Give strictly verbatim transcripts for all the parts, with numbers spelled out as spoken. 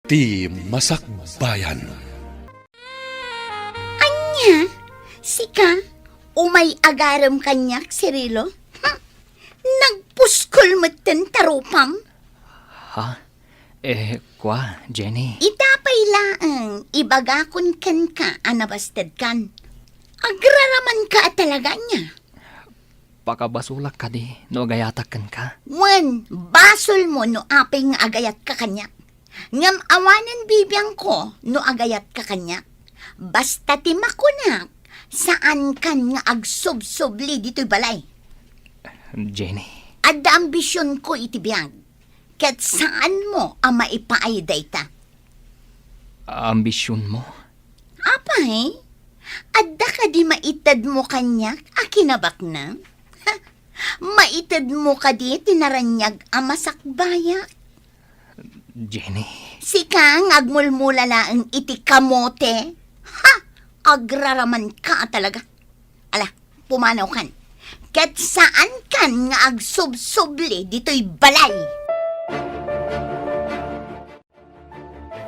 Ti Masakbayan. Ania? Sika? Umay agarem kaniak, Cirilo? Hm? Nagpuskol metten ta rupam? Ha? Eh, kua, Jenny. Ita pay laeng, ibagakon kenka a nabastedkan. Agraramanka a talaga ania? Pakabasolak kadi no agayatak kenka? Wen, basolmo no apay nga agayatka kaniak. Ngem awanen bibiangko no agayatka kaniak. Basta ti makunak, saankan nga agsubsubli ditoy balay. Jenny. Adda ambisionko iti biag, ket saanmo a maipaay dayta. Ambisionmo? Apay, adda kadi maitedmo kaniak a kinabaknang? Ha? Maitedmo kadi ti naraniag a masakbayak? Jenny. Sika nga agmulmula laeng iti kamote? Ha? Agraramanka talaga. Ala, pumanawkan. Ket saankan nga agsubsubli ditoy balay.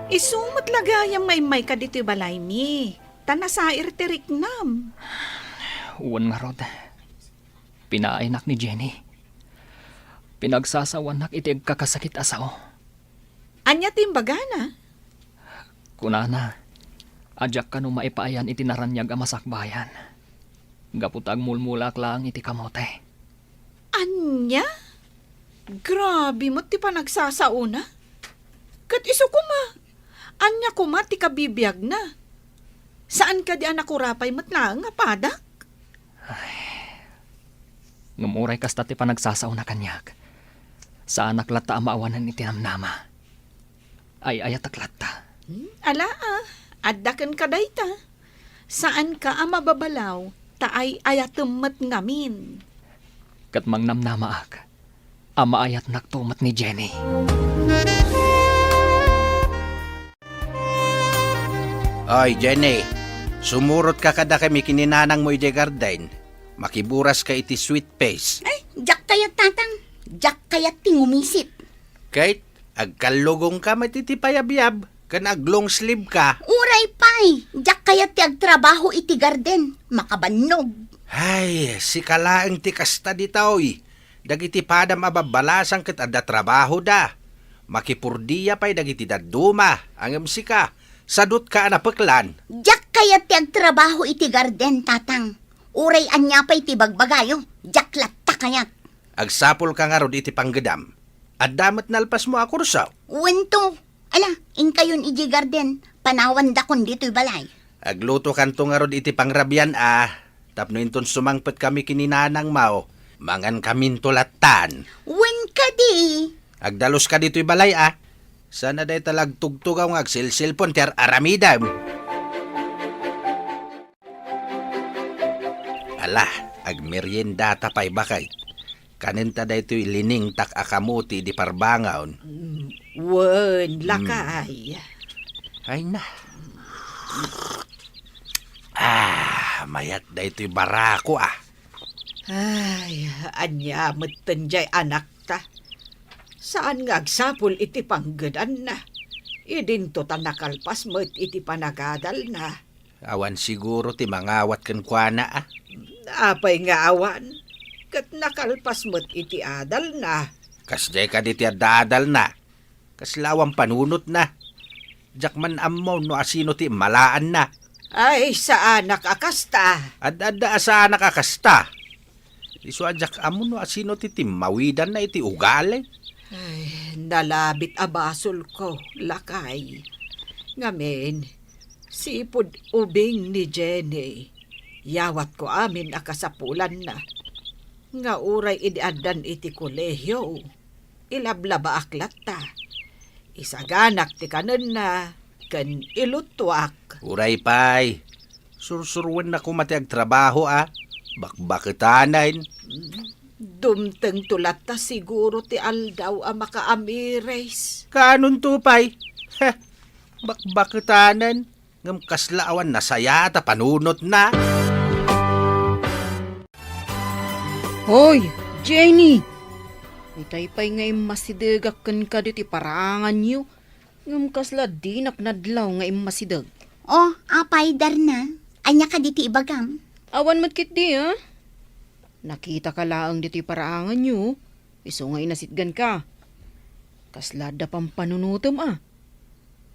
Isu met la gayam nga immayka ditoy balaymi, ta nasair ti riknam. Wen ngarud, pinaaynak ni Jenny. Pinagsasawanak iti agkakasakit a sao. Ania ti imbagana? Kunana, a diak kano maipaayan iti naraniag a masakbayan, gapu ta agmulmulaak laeng iti kamote. Ania? Grabe met ti panagsasaona. Ket isu koma, ania koma ti kabibiagna? Saan kadi a nakurapay met laeng a padak? Ay. Ngem uray kasta ti panagsasaona kaniak, saanak latta a maawanan iti namnama. Ay-ayatek latta. Hmm, ala, ah. Adda kenka dayta. Saanka a mababalaw, ta ay-ayatem met ngamin. Ket mangnamnamaak a maayatnakto met ni Jenny. Ay, Jenny, sumurotka kadakami ken ni nanangmo idiay garden. Makiburaska iti sweet face. Ay, diak kayat, Tatang. Diak kayat ti ngumisit. Ket agkallugongka met iti payabyab ken aglong sleeve ka. Uray pay, diak kayat ti agtrabaho iti garden. Makabannog. Ay, sika laeng ti kasta ditoy. Dagiti padam a babbalasang ket adda trabahoda. Makipurdia pay dagiti dadduma, ngem sika, sadutka a napeklan. Diak kayat ti agtrabaho iti garden, Tatang. Uray ania pay ti bagbagayo, diak latta kayat. Agsapulka ngarud iti panggedam. Adda met nalpasmo a kurso? Wen to. Ala, inkayon idiay garden, panawandakon ditoy balay. Aglutokanto ngarud iti pangrabian a, tapno inton sumangpetkami ken ni nanangmo, mangankaminto lattan. Wen kadi. Agdaluska ditoy balay a. Saan a dayta la agtugtugaw nga agselselpon ti ar-aramidem. Ala, agmeriendata pay, baket. Kanenta daytoy liningtak a kamote idi parbangon. Mm, wen, mm, lakay. Ay na. Ah, mayat daytoy barako, ah. Ay, ania metten jay anakta? Saan nga agsapul iti panggedanna. Idinto ta nakalpas met iti panagadalna. Awan siguro ti mangawat kenkuana, a? Apay nga awan? Ket nakalpas met iti adalna. Kasdiay kadi ti adda adalna? Kasla awan panunotna. Diak man ammo no asino ti immalaanna. Ay, saanak a kasta. Ad-adda a saanak a kasta. Isu a diak ammo no asino ti timmawidanna iti ugali. Ay, nalabit a basolko, lakay. Ngamin, sipud ubing ni Jenny, yawatko amin a kasapulanna. Nga uray idi addan iti kolehio, ilablabaak latta. Isaganak ti kanenna ken iluttuak. Uray pay, sursuruenna koma ti agtrabaho a bakbaketanen. Dumtengto latta siguro ti aldaw a makaamiris. Kaanonto pay? Heh, bakbaketanen. Ngem kasla awan nasayaat a panunotna. Hoy, Jenny! Itay pay nga immasidegak kenka ditoy paranganyo. Ngem kasla dinak nadlaw nga immasideg. O, apay, Darna? Ania kadi ti ibagam? Awan met ketdi, a? Nakitaka laeng ditoy paraanganyo, isu nga inasitganka. Kasla adda pampanunotem, a?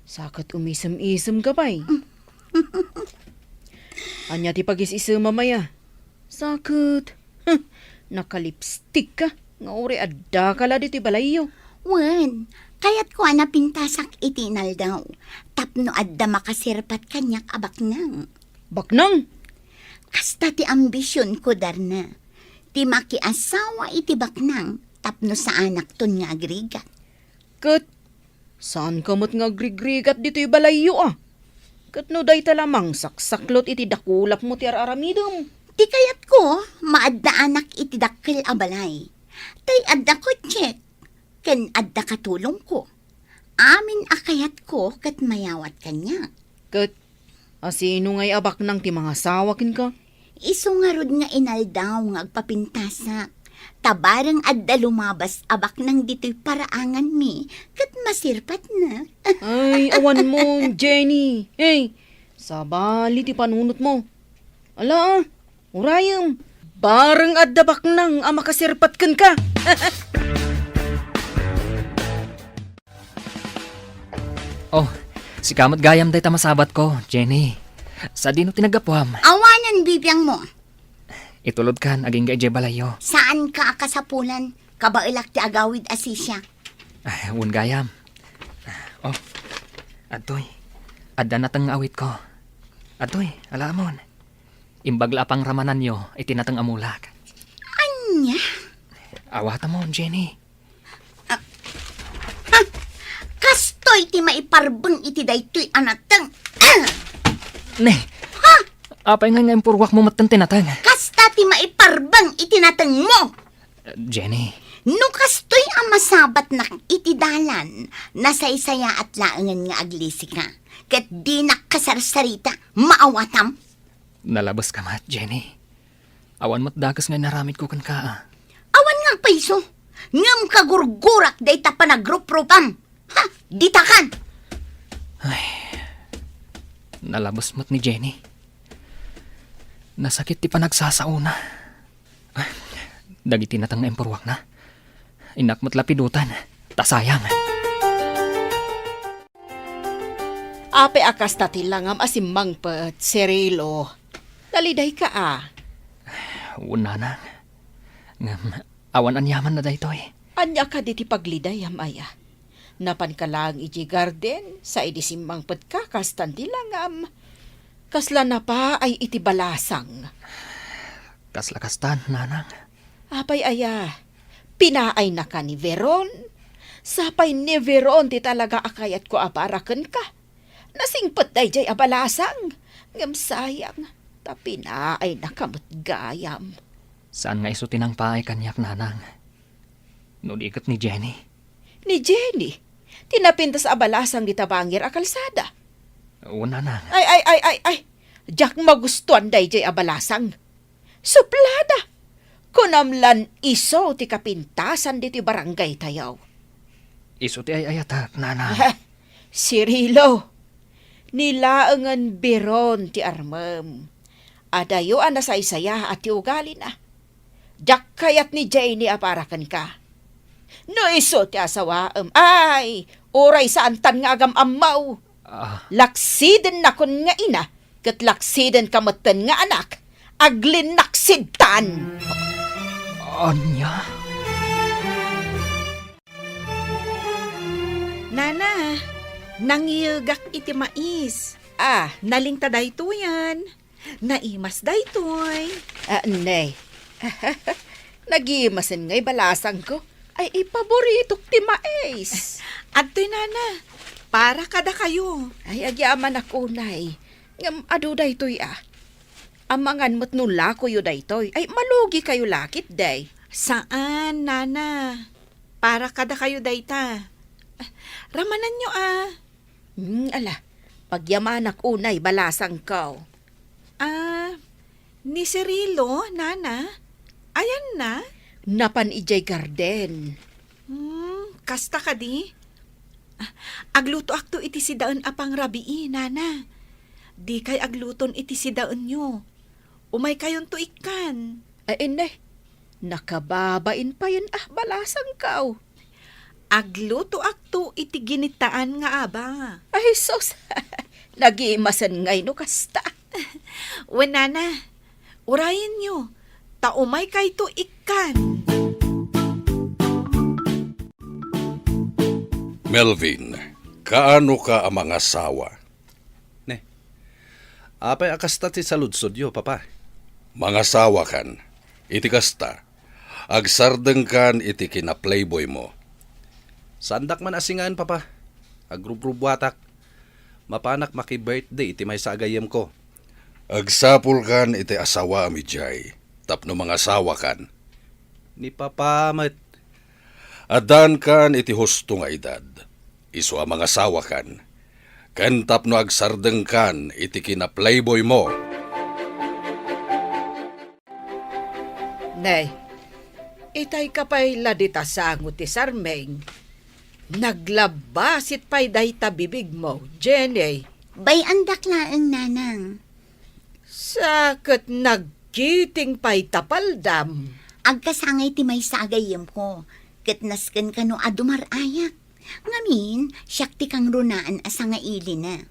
Sa ket umisem-isemka pay. Ania ti pagis-isemam aya? Sa ket, huh, nakalipstikka nga uray addaka la ditoy balayyo. Wen, kayatko a napintasak iti inaldaw tapno adda makasirpat kaniak a baknang. Baknang? Kasta ti ambisionko, Darna. Ti makiasawa iti baknang tapno saanakton nga agrigat. Ket saanka met nga agrigrigat ditoy balayyo, a? Ket no dayta la mangsaksaklot iti dakulapmo ti ar-aramidem. Ti kayatko, maaddaanak iti dakkel a balay. Tay adda kotsek, ken adda katulongko. Amin a kayatko ket mayawat kaniak. Ket asino ngay a baknang ti mangasawa kenka? Isu ngarud nga inaldaw nga agpapintasak. Ta bareng adda lumabas a baknang ditoy paraanganmi, ket masirpatna. Ay, awanmon, Jenny. Hey, sabali ti panunotmo. Ala, a, urayem. Bareng adda baknang a makasirpat kenka. Oh, sika met gayam dayta masabatko, Jenny. Sadino ti naggapuam? Awanen bibiangmo. Itulodkan, agingga idiay balayyo. Saanka a kasapulan, kabaelak ti agawid a sisiak. Ah, wen gayam. Oh, adtoy. Adda nateng nga awitko. Adtoy, alaamon. Imbag la a pangramananyo iti nateng a mulak. Ania? Awatamon, Jenny. Ah, ah, kastoy ti maiparbeng iti daytoy a nateng. Ah! Ne. Ha? Apay nga, nga impurwakmo metten ti nateng? Kasta ti maiparbeng iti natengmo. Jenny. No kastoy a masabatnak iti dalan, nasaysayaat laengen nga aglisika, ket dinak kasarsarita, maawatam. Nalabeska met, Jenny. Awan met dakes nga inaramidko kenka, a. Awan nga payso, ngem kagurgurak dayta panagruprupam. Ha, ditakan! Ay, nalabes met ni Jenny. Nasakit ti panagsasaona. Dagiti nateng nga impurwakna, innak met lapidutan, ta sayang. Apay a kasta ti langam a simmangpet, Cirilo? Nalidayka a? Wen, nanang. Ngem, awan aniamanna daytoy. Ania kadi ti paglidayam aya? Napanka laeng idiay garden, sa idi simmangpetka, kastan ti langam. Kasla napaay iti balasang. Kasla kastan, nanang. Apay aya, pinaaynaka ni Veron? Sapay ni Veron ti talaga a kayatko a para kenka. Nasingpet daydiay a balasang, ngem sayang, ta pinaaynaka met gayam. Saan nga isu ti nangpaay kaniak, nanang. No di ket ni Jenny. Ni Jenny? Ti napintas a balasang dita bangir a kalsada? Wen, nanang. Ay, ay, ay, ay, ay! Diak magustuan daydiay a balasang. Suplada! Kunam lan isu ti kapintasan ditoy barangaytayo. Isu ti ay-ayatek, nanang. Ah, Cirilo, ni laengen Veron ti armem. Adayo a nasaysayaat ti ugalina. Diak kayat ni Jenny a para kenka. No isu ti asawaem, ay, uray saantan nga agam-ammo. Ah. Laksidennakon nga ina, ket laksidenka metten nga anak, aglinaksidtan. Ania? Nana, nangiyegak iti mais. Ah. Nalingta daytoyen. Naimas daytoy. Ah, ne. Nagimasen ngay balasangko. Ay, ipaboritok ti mais. Adtoy, nana. Para kadakayo. Ay, agyamanak unay. Ngem adu daytoy, a. Amangan met no lakoyo daytoy. Ay, malugikayo la ketdi. Saan, nana. Para kadakayo dayta. Ramananyo, a. Hmm, ala, pagyamanak unay balasangko. Ah, ni Cirilo, nana? Ayanna? Napan idiay garden. Hmm, kasta kadi? Aglutoakto iti sidaen a pangrabii, nana. Dikay agluton iti sidaenyo. Umaykayonto ikkan. Ay, inne. Nakababain payen a balasangkaw. Aglutoakto iti ginitaan nga aba. Ay, sus! Nagimasen ngay no kasta. Wen, nana, urayenyo, ta umaykayto ikkan. Melvin, kaano ka a mangasawa? Ne. Apay a kasta ti saludsodyo, Papa? Mangasawakan. Iti kasta, agsardengkan iti kinaplayboymo. Saandak man a singaen, Papa. Agrubrubuatak. Mapanak maki-birthday iti maysa a gayyemko. Agsapulkan iti asawaem idiay tapno mangasawakan. Ni Papa met. Addankan iti husto nga edad, isu a mangasawakan, ken tapno agsardengkan iti kinaplayboymo. Nay, itay ka pay la dita sango ti sarming. Naglabbasit pay dayta bibigmo, Jenny. Bay-andak laeng, nanang. Sa ket nagkiting pay ta paldam. Agkasangay ti maysa a gayyemko, ket nasken kano a dumar-ayak. Ngamin, siak ti kangrunaan a sangailina.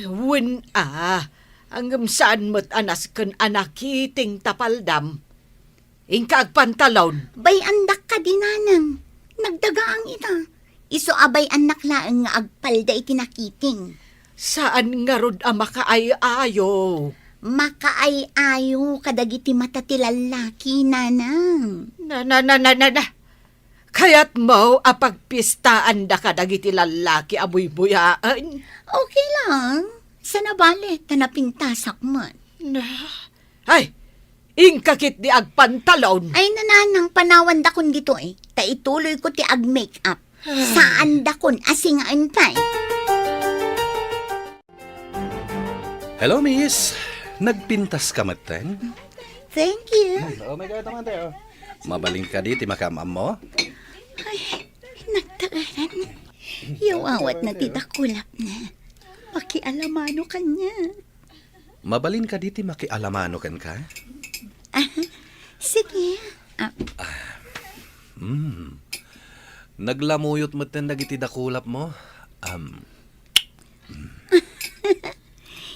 Wen a, ngem saan met a nasken a nakiting ta paldam. Inka agpantalon. Bay-andak kadi, nanang. Nagdagaang ita. Isu a bay-annak laeng nga agpalda iti nakiting. Saan ngarud a makaay-ayo? Makaay-ayo kadagiti mata ti lallaki, nanang. Na, na, na, na, na, na. Kayatmo a pagpistaanda kadagiti lallaki a buybuyaen? Okay lang. Saan a bale, ta napintasak met. Na, ay, inka ketdi agpantalon. Ay, nanang, panawandakon ditoy, ta ituloyko ti ag-make up. Saandakon a singaen pay. Hello, miss. Nagpintas ka metten? Thank you. Hmm, oh my God, naman tayo. Mabalin kadi ti makaam-ammo? Ay, nagtagalan. Yawawat na ti dakulap na. Pakialamano kanya. Mabalin kadi ti makialamano kenka? Ah, sige. Ah. Hmm. Naglamuyot metten dagiti dakulapmo. Am.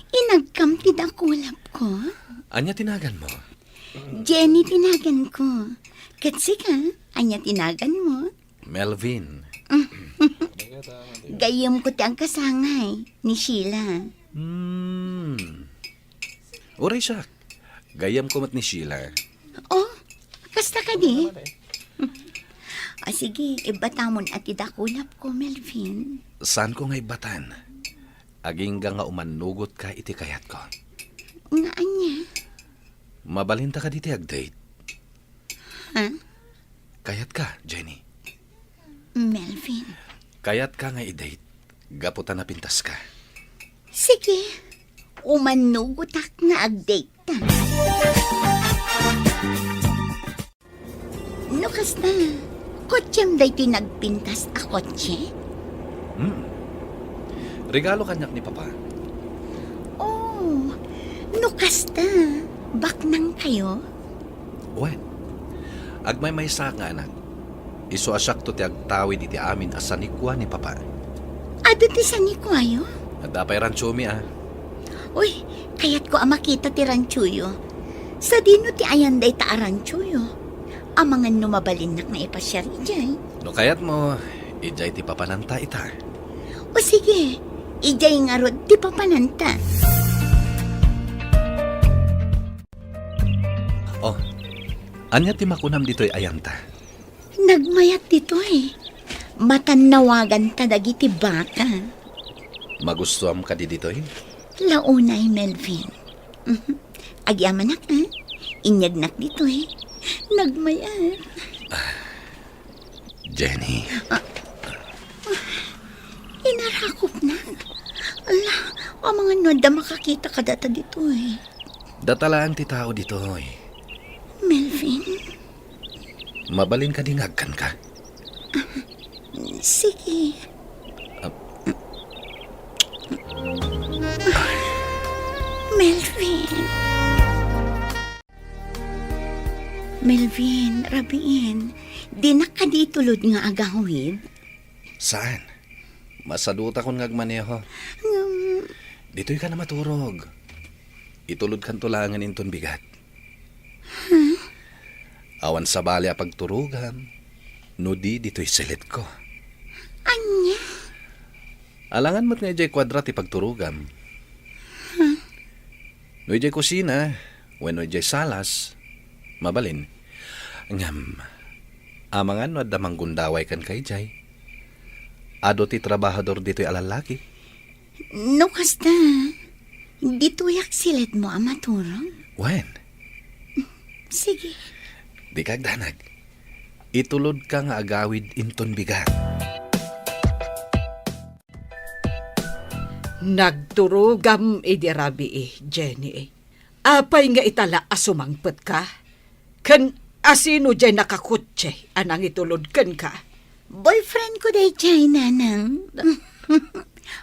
Inagkam ti dakulapko? Ania ti naganmo? Jenny ti naganko. Ket sika, ania ti naganmo? Melvin. Gayyemko ti agkasangay ni Sheila. Hmm. Uray siak. Gayyemko met ni Sheila. Oh, kasta kadi? Ah, sige, ibbatamon a ti dakulapko, Melvin. Saanko nga ibbatan? Agingga nga umannugotka iti kayatko. Nga ania? Mabalinta kadi ti ag-date? Ha? Kayatka, Jenny? Melvin. Kayatka nga i-date, gapu ta napintaska. Sige, umannugotak nga ag-date ta. No kasta, kotsem daytoy nagpintas a kotse? Hmm. Regalo kaniak ni Papa. Oh, no kasta, baknang kayo? Wen, agmaymaysaak nga anak. Isu a siakto ti agtawid iti amin a sanikua ni Papa. Adu ti sanikuayo? Adda pay rantsomi, a. Uy, kayatko a makita ti rantsoyo. Sadino ti ayan dayta a rantsoyo? Amangan no mabalinnak nga ipasiar idiay. No kayatmo, idiay ti papananta ita. O sige, idiay ngarud ti papananta. Oh, ania ti makunam ditoy ayanta? Nagmayat ditoy. Matannawaganta dagiti baka. Magustuam kadi ditoy? Launay, Melvin. Mhm. Agyamanak, a? Inyegnak ditoy. Nagmayat. Jenny. Ah. Inarakopna. Ala, amangan no adda makakita kadata ditoy. Data laeng ti tao ditoy. Melvin? Mabalin kadi nga agkanka? Ah, sige. Ah, Melvin! Melvin, rabiin, dinak kadi itulod nga agawid? Saan? Masadutakon nga agmaneho. Ngem, ditoy ka na maturog. Itulodkanto laengen inton bigat. Awan sabali a pagturogam no di ditoy silitko. Ania? Alangan met nga idiay kuadra ti pagturogam. No idiay kusina wenno idiay salas, mabalin. Ngem, amangan no adda manggundaway kenka idiay? Adu ti trabahador ditoy a lallaki. No kasta, ditoyak silitmo a maturog? Wen. Sige. Dika agdanag. Itulodka nga agawid inton bigat. Nagturogam idi rabii, Jenny. Apay nga itala a sumangpetka? Ken asino diay nakakotse a nangitulod kenka? Boyfriendko daydiay, Nanang.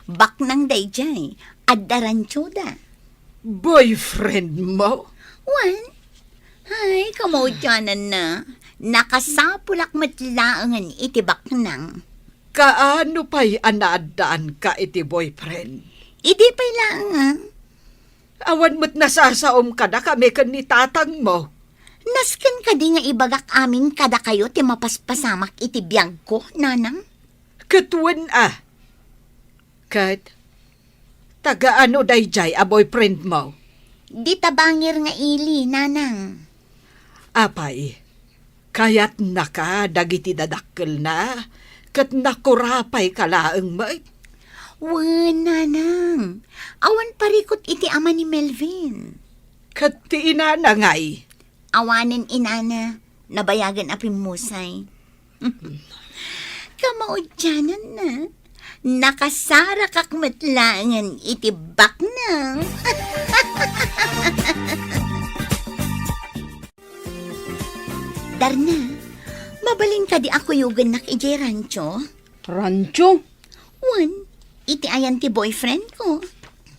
Baknang daydiay. Adda rantsoda. Boyfriendmo? Wen. Ay, kamaudiananna. Nakasapulak met laengen iti baknang. Kaano pay a naaddaanka iti boyfriend? Idi pay laeng, ah. Awan met nasasaom kadakami ken ni tatangmo. Nasken kadi nga ibagak amin kadakayo ti mapaspasamak iti biagko, Nanang? Ket wen a. Ket, taga-ano daydiay a boyfriendmo? Dita bangir nga ili, Nanang. Apay, kayatnaka dagiti dadakkelna, ket nakurapayka laeng met? Wen, Nanang. Awan parikut iti ama ni Melvin. Ket ti inana ngay? Awanen inana, nabayagen a pimmusay. Kamaudiananna, nakasarakak met laengen iti baknang. Darna, mabalin kadi a kuyogennak idiay rancho? Rancho? Wen, iti ayan ti boyfriendko.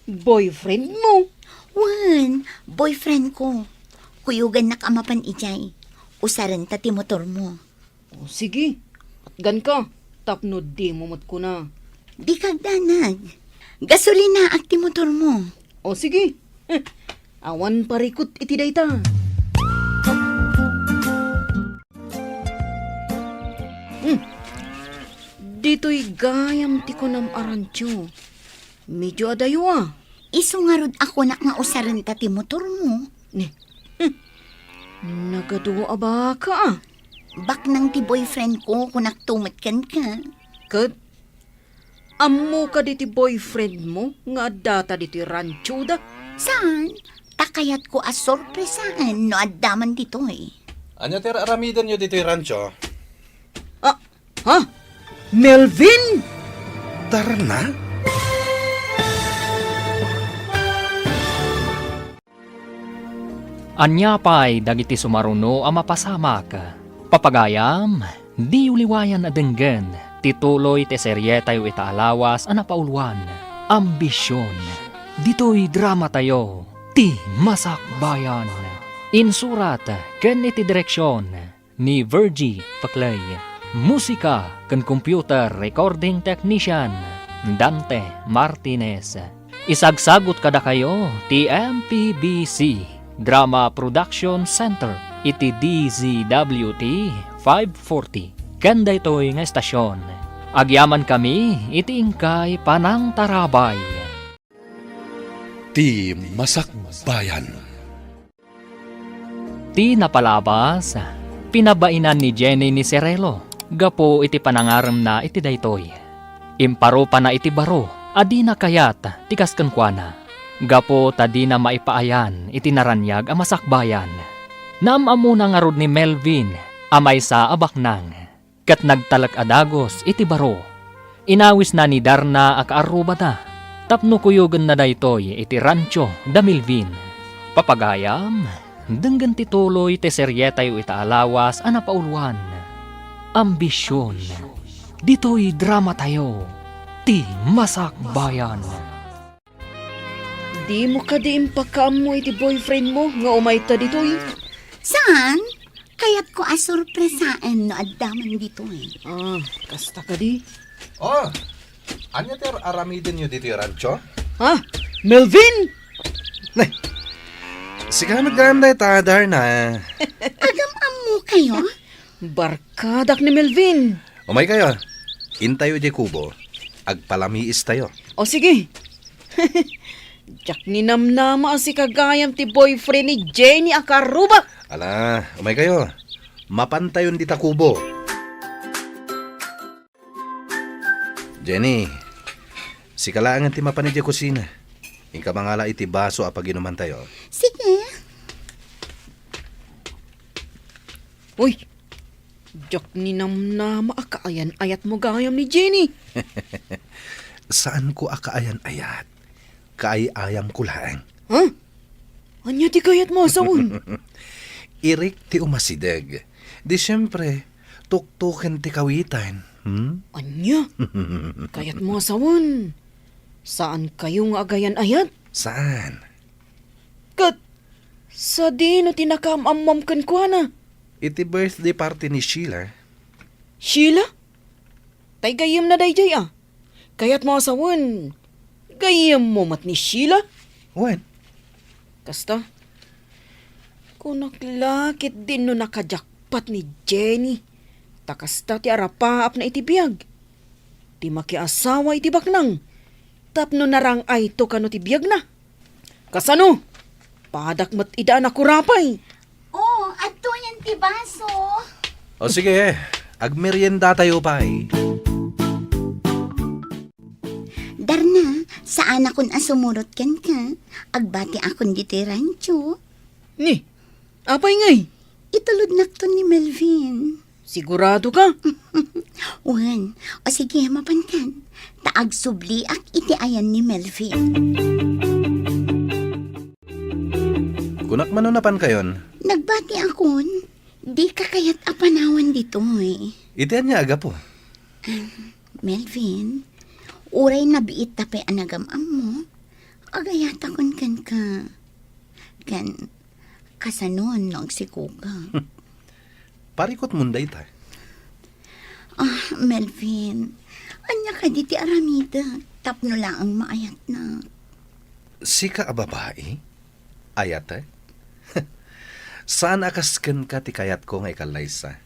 Boyfriendmo? Wen, boyfriendko. Kuyogennak a mapan idiay. Usarenta ti motormo. O, sige. Atganka, tapno dimo met kuna. Dika agdanag. Gasolinaak ti motormo. O, sige. Awan parikut iti dayta. Hmm. Ditoy gayam ti kunam a rancho. Medio adayo a. Isu ngarud a kunak nga usarenta ti motormo. Ni, hmm. Nagadu a baka a. Baknang ti boyfriendko, kunakto met kenka. Ket, ammo kadi ti boyfriendmo nga addata ditoy ranchoda? Saan? Ta kayatko a sorpresaen no adda man ditoy. Ania ti ar-aramidenyo ditoy rancho? Ah, ha? Melvin? Darna? Ania pay dagiti sumaruno a mapasamak? Papagayam, diyo liwayan a denggen ti tuloy ti serietayo ita a lawas a napauluan, Ambision. Ditoy dramatayo, Ti Masakbayan. Insurat ken iti direksion ni Virgie Paclay. Musika ken computer recording technician, Dante Martinez. Isagsagut kadakayo ti M P B C Drama Production Center iti D Z W T five forty. Ken daytoy nga estasyon, agyamankami iti inkay panangtarabay. Ti Masakbayan. Ti napalabas, pinabainan ni Jenny ni Cirelo gapu iti panangaremna iti daytoy. Imparupana iti baro a dina kayat ti kas kenkuana, gapu ta dina maipaayan iti naraniag a masakbayan. Naam-ammona ngarud ni Melvin a maysa a baknang. Ket nagtalek a dagus iti baro. Inawisna ni Darna a kaarrubada tapno kuyogenna daytoy iti rancho da Melvin. Papagayam, denggen ti tuloy ti serietayo ita a lawas a napauluan, Ambision. Ditoy dramatayo, Ti Masakbayan. Dimo kadi impakaammo iti boyfriend mo nga umayta ditoy? Saan? Kayatko a sorpresaen no adda man ditoy. Ah, kasta kadi? Oh, ania ti ar-aramidenyo ditoy rancho? Ha? Melvin? Nay, sika met gayam dayta, Darna. Agam-ammo kayo? Barkadak ni Melvin. Umay kayo. Intayo di kubo. Agpalamiis tayo. O sige. Diak ninamnama a sika gayam ti boyfriend ni Jenny a karubak. Ala, umay kayo. Mapantayon dita kubo. Jenny, sika laengen ti mapan idiay kusina. Inka mangala iti baso a paginumantayo. Sige. Uy, diak ninamnama a kaayan-ayatmo gayam ni Jenny. Saanko a kaayan-ayat. Kaay-ayamko laeng. Ha? Ania ti kayatmo a sawen? Irik ti umasideg. Di siempre, tuktuken ti kawitan. Hmm? Ania? Kayatmo a sawen? Saan kayo nga agayan-ayat? Saan? Ket sadino ti nakaam-ammom kenkuana? Iti birthday party ni Sheila. Sheila? Tay gayyemna daydiay a. Kayatmo a sawen, gayyemmo met ni Sheila? Wen. Kasta, kunak la ketdin no nakajakpat ni Jenny. Ta kasta ti arapaapna iti biag. Ti makiasawa iti baknang. Tapno narang-ayto kano ti biagna. Kasano? Padak met ida a nakurapay. Oh, adtoyen ti baso. O sige, agmeriendatayo pay. Darna, saanakon a sumurot kenka. Agbatiakon ditoy rancho. Ni, apay ngay? Itulodnakton ni Melvin. Sigurado ka? Wen, o sige, mapankan. Ta agsubliak iti ayan ni Melvin. Kunak mano napankayon? Nagbatiakon, dika kayat a panawan ditoy. Iti ania a gapu? Melvin, uray nabiitta pay a nagam-ammo, agayatakon kenka. Ken, kasano no agsikoka? Parikutmon dayta. Ah, Melvin, ania kadi ti aramidek tapno laeng maayatnak? Sika a babai? Ayatek? Saan a kas kenka ti kayatko nga ikallaysa.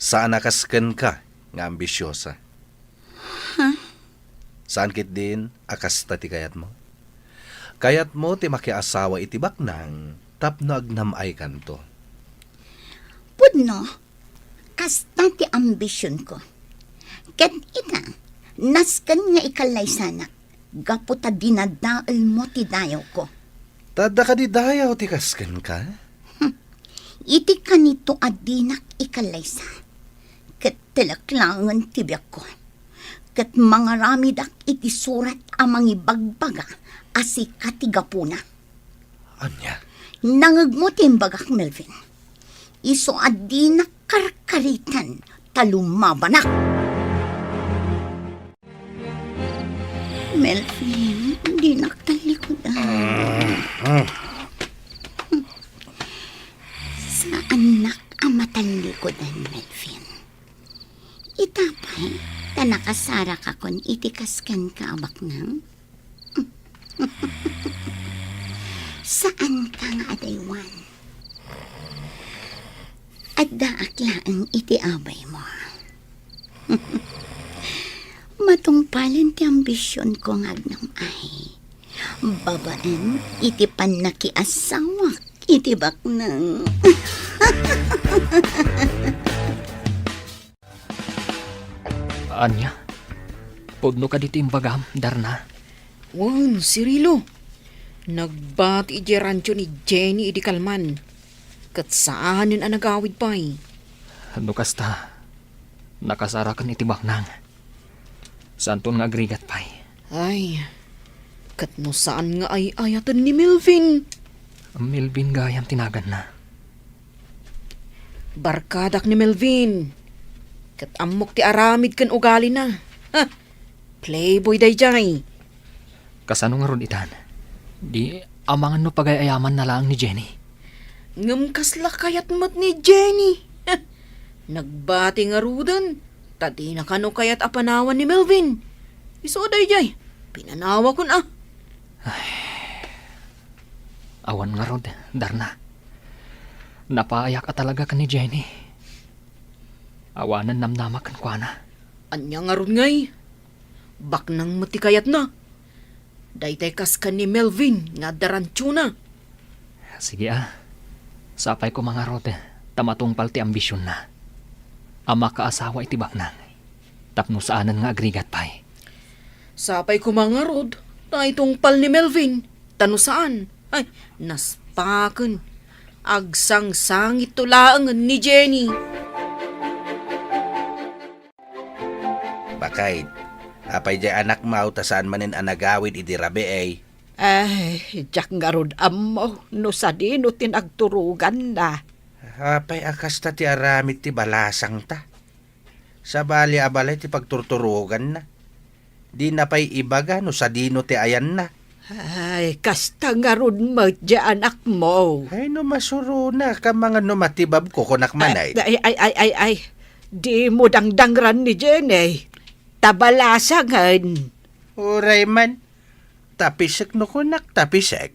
Saan a kas kenka nga ambisiosa. Saan ketdin a kasta ti kayatmo? Kayatmo ti makiasawa iti baknang tapno agnam-aykanto. Pudno, kasta ti ambisionko. Ket ita, nasken nga ikallaysanak gapu ta dinadaelmo ti dayawko. Ta adda kadi dayaw ti kas kenka? Iti kanito a dinak ikallaysa, ket telek laengen ti biagko, ket mangaramidak iti surat a mangibagbaga a sika ti gapuna. Ania? Nangegmo ti imbagak, Melvin. Isu a dinak karkariten ta lumabanak. Melvin, dinak tallikudan. Saannak a matallikudan, Melvin. Ita pay, ta nakasarakakon iti kas kenka a baknang. Saanka nga adaywan. Addaak laeng iti abaymo. Matungpalen ti ambisionko nga agnam-ay. Babaen iti pannakiasawak iti baknang. Ania? Pudno kadi ti imbagam, Darna? Wen, Cirilo. Nagbati idiay rancho ni Jenny idi kalman. Ket saanen a nagawid pay. No kasta, nakasaraken iti baknang. Saanton nga agrigat pay. Ay, ket no saan nga ay-ayaten ni Melvin? Melvin gayam ti naganna. Barkadak ni Melvin. Ket ammok ti aramid ken ugalina. Ha! Playboy daydiay. Kasano ngarud itan? Di amangan no pagay-ayamanna laeng ni Jenny. Ngem kasla kayat met ni Jenny. Nagbati ngaruden, ta dina kano kayat a panawan ni Melvin. Isu daydiay, pinanawakon a. Awan ngarud, Darna. Napaayak a talaga ken ni Jenny. Awanen namnamak kenkuana. Ania ngarud ngay? Baknang met ti kayatna. Daytay kas ken ni Melvin nga adda rantiona. Sige a. Sapay koma ngarud ta matungpal ti ambisionna a makaasawa iti baknang tapno saanen nga agrigat pay. Sapay koma ngarud ta itungpal ni Melvin ta no saan, ay, naspaken. Agsangsangitto laengen ni Jenny. Bakay, apay diay anakmo ta saan manen a nagawid idi rabii? Ay, diak ngarud ammo no sadino ti nagturoganna. Apay a kasta ti aramid ti balasangta? Sabali a balay ti pagturturoganna. Dina pay ibaga no sadino ti ayanna. Ay, kasta ngarud met diay anakmo. Ay, no masurona, kamangan no matibabko, kunak man ay. Ay, ay, ay, ay, ay. Dimo dangdangran ni Jenny. Ta balasangen. Uray man. Tapisek no kunak, tapisek.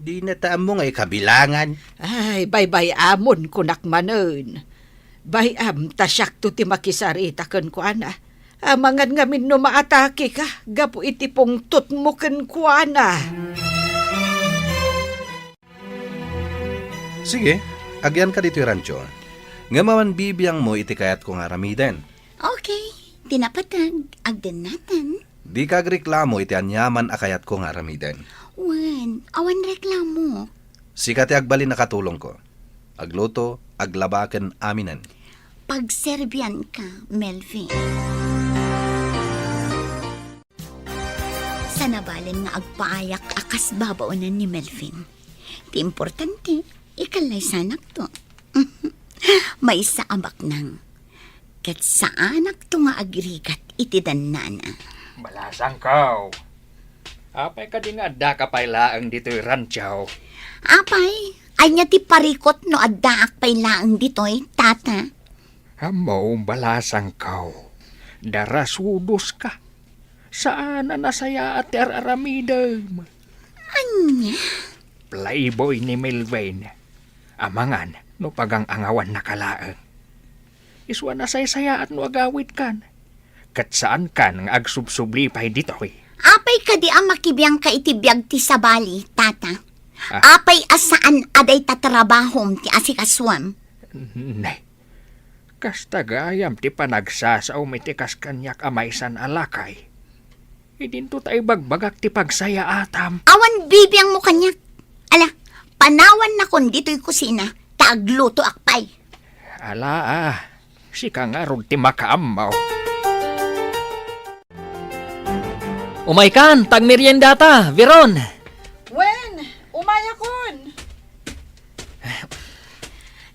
Dina ta ammo nga ikabilangan. Ay, baybay-amon kunak manen. Bay-am ta siakto ti makisarita kenkuana. Amangan ngamin no maatakeka gapu iti pungtotmo kenkuana. Sige, agyanka ditoy rancho. Ngem awan bibiangmo iti kayatko nga aramiden. Okay, ti napateg, agdennatan. Dika agreklamo iti aniaman a kayatko nga aramiden. Wen, awan reklamo. Sika ti agbalin a katulongko. Agluto, aglaba ken aminen. Pagserbianka, Melvin. Saan a balen nga agpaayak a kas babaonen ni Melvin. Ti importante, ikallaysanakto. Maysa a baknang. Ket saanakto nga agrigat iti dannana. Balasangko. Apay kadi nga addaka pay laeng ditoy rancho? Apay, ania ti parikut no addaak pay laeng ditoy, tata? Ammo, balasangko. Darasudoska. Saan a nasayaat ti ar-aramidem. Ania? Playboy ni Melvin. Amangan no pagang-angawannaka laeng. Isu a nasaysayaat no agawidkan. Ket saankan nga agsubsubli pay ditoy. Apay kadi a makibiangka iti biag ti sabali, tata? Ah. Apay a saan a dayta trabahom ti asikasuem? Ne. Kasta gayam ti panagsasaom iti kas kaniak a maysan a lakay. Idinto ta ibagbagak ti pagsayaatam. Awan bibiangmo kaniak. Ala, panawannakon ditoy kusina, ta aglutoak pay. Ala, ah, sika ngarud ti makaammo. Umaykan, ta agmeriendata, Veron. Wen, umayakon.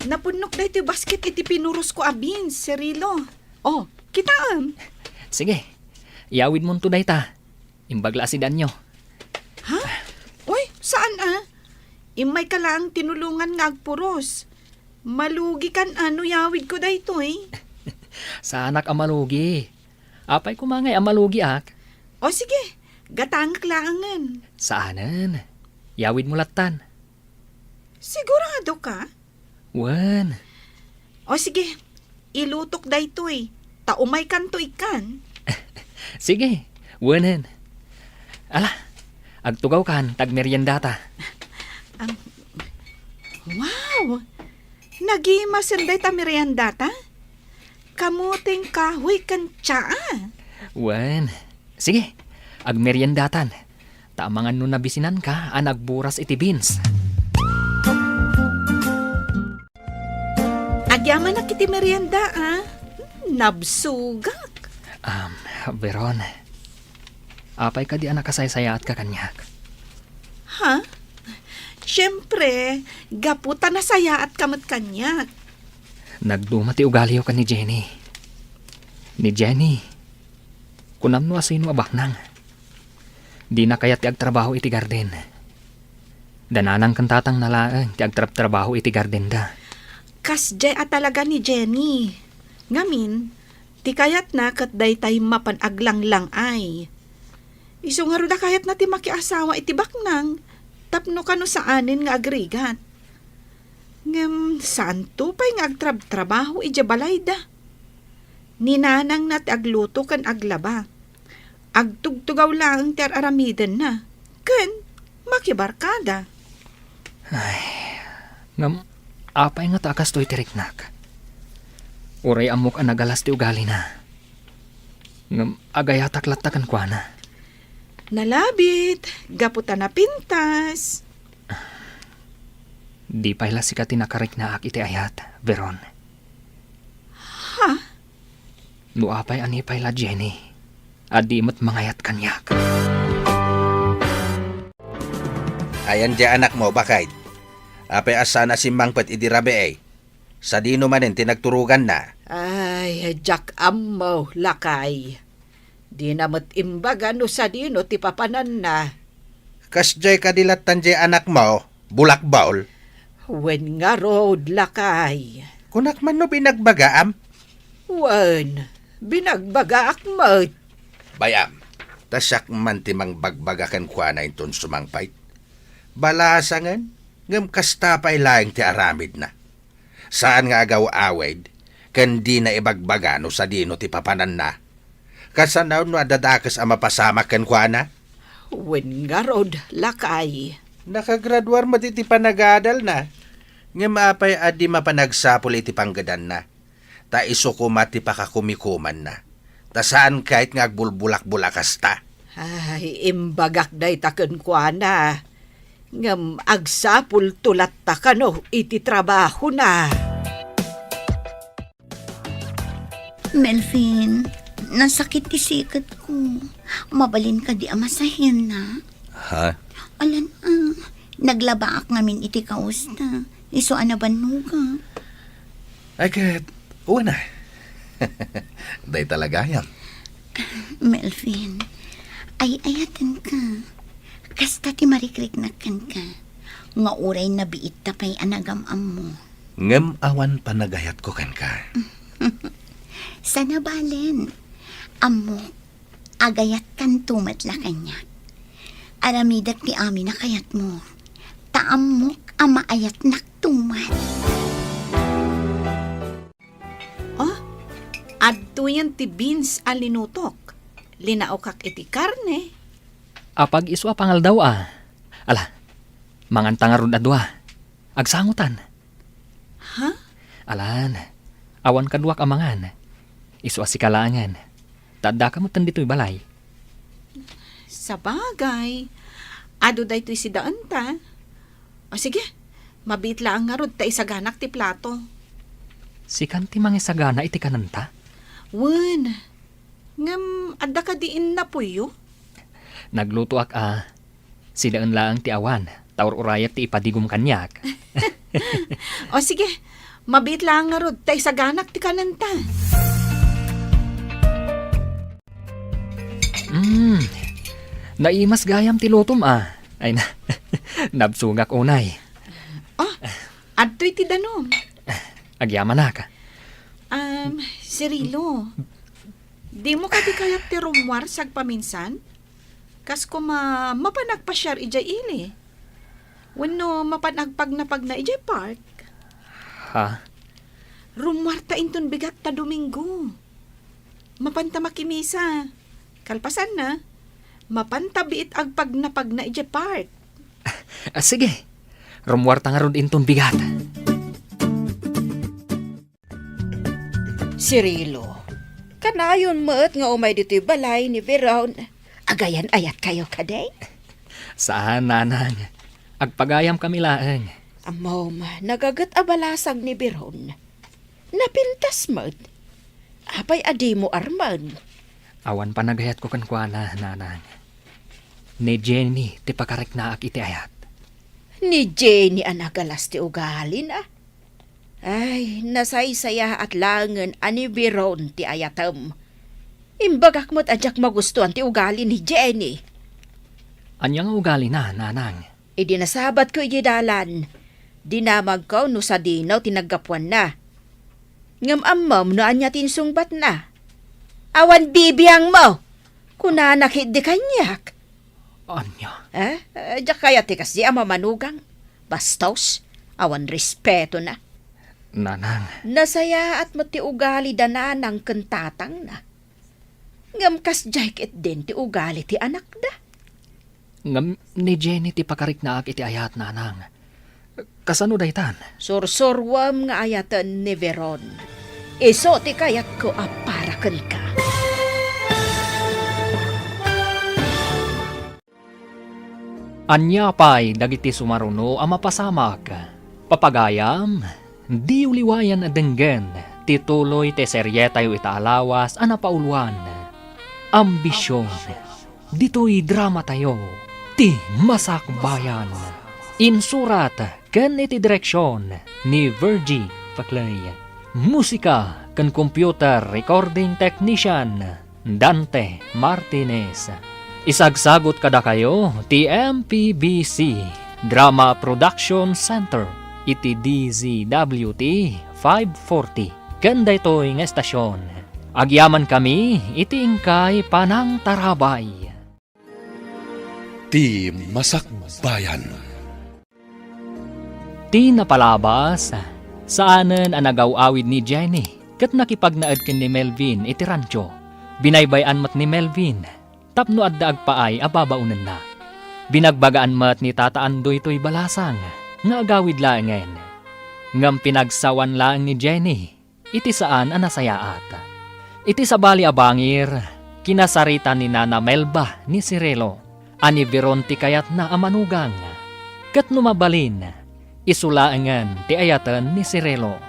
Napunnok daytoy basket iti pinurosko a beans, Cirilo. Oh, kitaem. Sige, iyawidmonto dayta. Imbag la a sidanyo. Ha? Uy, saan a? Immayka laeng tinulongan nga agpuros. Malugikan a no iyawidko daytoy. Saanak a malugi. Apay koma ngay a malugiak? O sige, gatangek laengen. Saanen. Iyawidmo lattan. Sigurado ka? Wen. O sige, ilutok daytoy, ta umaykanto ikkan. Sige, wenen. Ala, agtugawkan, ta agmeriendata. Am, wow! Nagimasen dayta meriendata? Kamoteng kahoy ken tsaa? Wen. Sige, agmeriendatan. Ta amangan no nabisinanka a nagburas iti beans. Agyamanak iti merienda, a. Nabsogak. Um, Veron, apay kadi a nakasaysayaatka kaniak? Ha? Siempre, gapu ta nasayaatka met kaniak. Nagduma ti ugaliyo ken ni Jenny. Ni Jenny, kunam no asino a baknang. Dina kayat ti agtrabaho iti garden. Da nanang ken tatangna laeng ti agtrabtrabaho iti gardenda. Kasdiay a talaga ni Jenny. Ngamin, ti kayatna ket daytay mapan aglang-lang-ay. Isu ngarud a kayatna ti makiasawa iti baknang tapno kano saanen nga agrigat. Ngem saanto pay nga agtrabtrabaho idiay balayda. Ni nanangna ti agluto ken aglaba. Agtugtugaw laeng ti ar-aramidenna ken makibarkada. Ay, ngem apay ngata a kastoy ti riknak? Uray ammok a nagalas ti ugalina. Ngem agayatak latta kenkuana. Nalabit, gapu ta napintas. Di pay la sika ti nakariknaak iti ayat, Veron. Ha? No apay a ni pay la Jenny, a di met mangayat kaniak. Ayan diay anakmo, baket? Apay a saan a simmangpet idi rabii? Sadino manen ti nagturoganna? Ay, diak ammo, lakay. Dina met imbaga no sadino ti papananna. Kasdiay kadi lattan diay anakmo, bulakbol? Wen ngarud, lakay. Kunak man no binagbagaam? Wen, binagbagaak met. Bay-am, ta siak man ti mangbagbaga kenkuana inton sumangpet. Balasangen, ngem kasta pay laeng ti aramidna. Saan nga agaw-awid, ken dina ibagbaga no sadino ti papananna. Kasano no adda dakes a mapasamak kenkuana? Wen ngarud, lakay. Nakagraduar met iti panagadalna. Ngem apay a di mapan agsapul iti panggedanna? Ta isu koma ti pakakumikumanna. Ta saan ket nga agbulbulakbol a kasta. Ay, imbagak dayta kenkuana. Ngem agsapulto latta kano iti trabahona. Melvin, nasakit ti siketko. Mabalin kadi a masahenna? Ha? Alan, ah, naglabaak ngamin iti kawesna. Isu a nabannogak. Ay, ket, wen a. Dayta la gayam. Melvin, ay-ayatenka. Kasta ti marikriknak kenka. Nga uray nabiitta pay a nagam-ammo. Ngem awan panagayatko kenka. Sana balen. Ammok, agayatkanto met la kaniak. Aramidek ti amin a kayatmo. Ta ammok a maayatnakto met. Oh, adtoyen ti beans a linutok. Linaokak iti karne. Apag-isu a pangaldaw a. Ala, manganta ngarud a dua. Agsangotan. Ha? Alan, awan kaduak a mangan. Isu a sika laengen. Ta addaka metten ditoy balay. Sabagay, adu daytoy sidaenta. O sige, mabiit laeng ngarud ta isaganak ti plato. Sikan ti mangisagana iti kanenta? Wen, ngem adda kadi innapoyo? Naglutoak a, sidaen laeng ti awan, ta ur-urayak ti ipadigom kaniak. O sige, mabiit laeng ngarud ta isaganak ti kanenta. Mm, naimas gayam ti lutom a. Ay na, nabsogak unay. Oh, adtoy ti danum. Agyamanak. Um, Cirilo, dimo kadi kayat ti rummuar sagpaminsan? Kas koma mapan agpasiar idiay ili. Wenno mapan agpagnapagna idiay park. Ha? Rummuarta inton bigat ta Domingo. Mapanta makimisa. Kalpasanna, mapanta biit agpagnapagna idiay park. Ah, sige. Rummuarta ngarud inton bigat. Cirilo, kanayon met nga umay ditoy balay ni Veron. Agayan-ayatkayo kadi? Saan, nanang. Agpagayamkami laeng. Ammom, nagaget a balasag ni Veron. Napintas met. Apay a dimo armen? Awan panagayatko kenkuana, nanang. Ni Jenny ti pakariknaak iti ayat. Ni Jenny a nagalas ti ugalina? Ay, nasaysayaat laengen a ni Veron ti ayatem. Imbagak met a diak magustuan ti ugali ni Jenny. Ania nga ugalina, nanang? Idi nasabatko idiay dalan, dinamagko no sadino ti naggapuanna. Ngem ammom no ania ti insungbatna. Awan bibiangmo! Kunana ketdi kaniak. Ania? Eh, eh, diak kayat ti kasdi a mamanugang. Bastos, awan respetona. Nanang. Nasayaat met ti ugali da nanang ken tatangna. Ngem kasdiay ketdin ti ugali ti anakda. Ngem ni Jenny ti pakariknaak iti ayat, nanang. Kasano daytan? Sursuruem nga ayaten ni Veron. Isu ti kayatko a para kenka. Ania pay dagiti sumaruno a mapasamak? Papagayam, diyo liwayan a denggen ti tuloy ti serietayo ita a lawas a napauloan, Ambision. Ditoy dramatayo, ti Masakbayan. Insurat ken iti direksion ni Virgie Paclay. Musika ken computer recording technician, Dante Martinez. Isagsagut kadakayo ti M P B C Drama Production Center iti D Z W T five forty. Ken daytoy nga estasion, agyamankami iti inkay panangtarabay. Ti Masakbayan. Ti napalabas, saanen a nagaw-awid ni Jenny ket nakipagnaed ken ni Melvin iti rancho. Binaybay-an met ni Melvin tapno adda agpaay a babaonenna. Binagbagaan met ni Tata Andoy toy balasang nga agawid laengen. Ngem pinagsawan laeng ni Jenny iti saan a nasayaat. Iti sabali a bangir, kinasarita ni Nana Melba ni Cirilo a ni Veron ti kayatna a manugang, ket no mabalin, isu laengen ti ayaten ni Cirilo.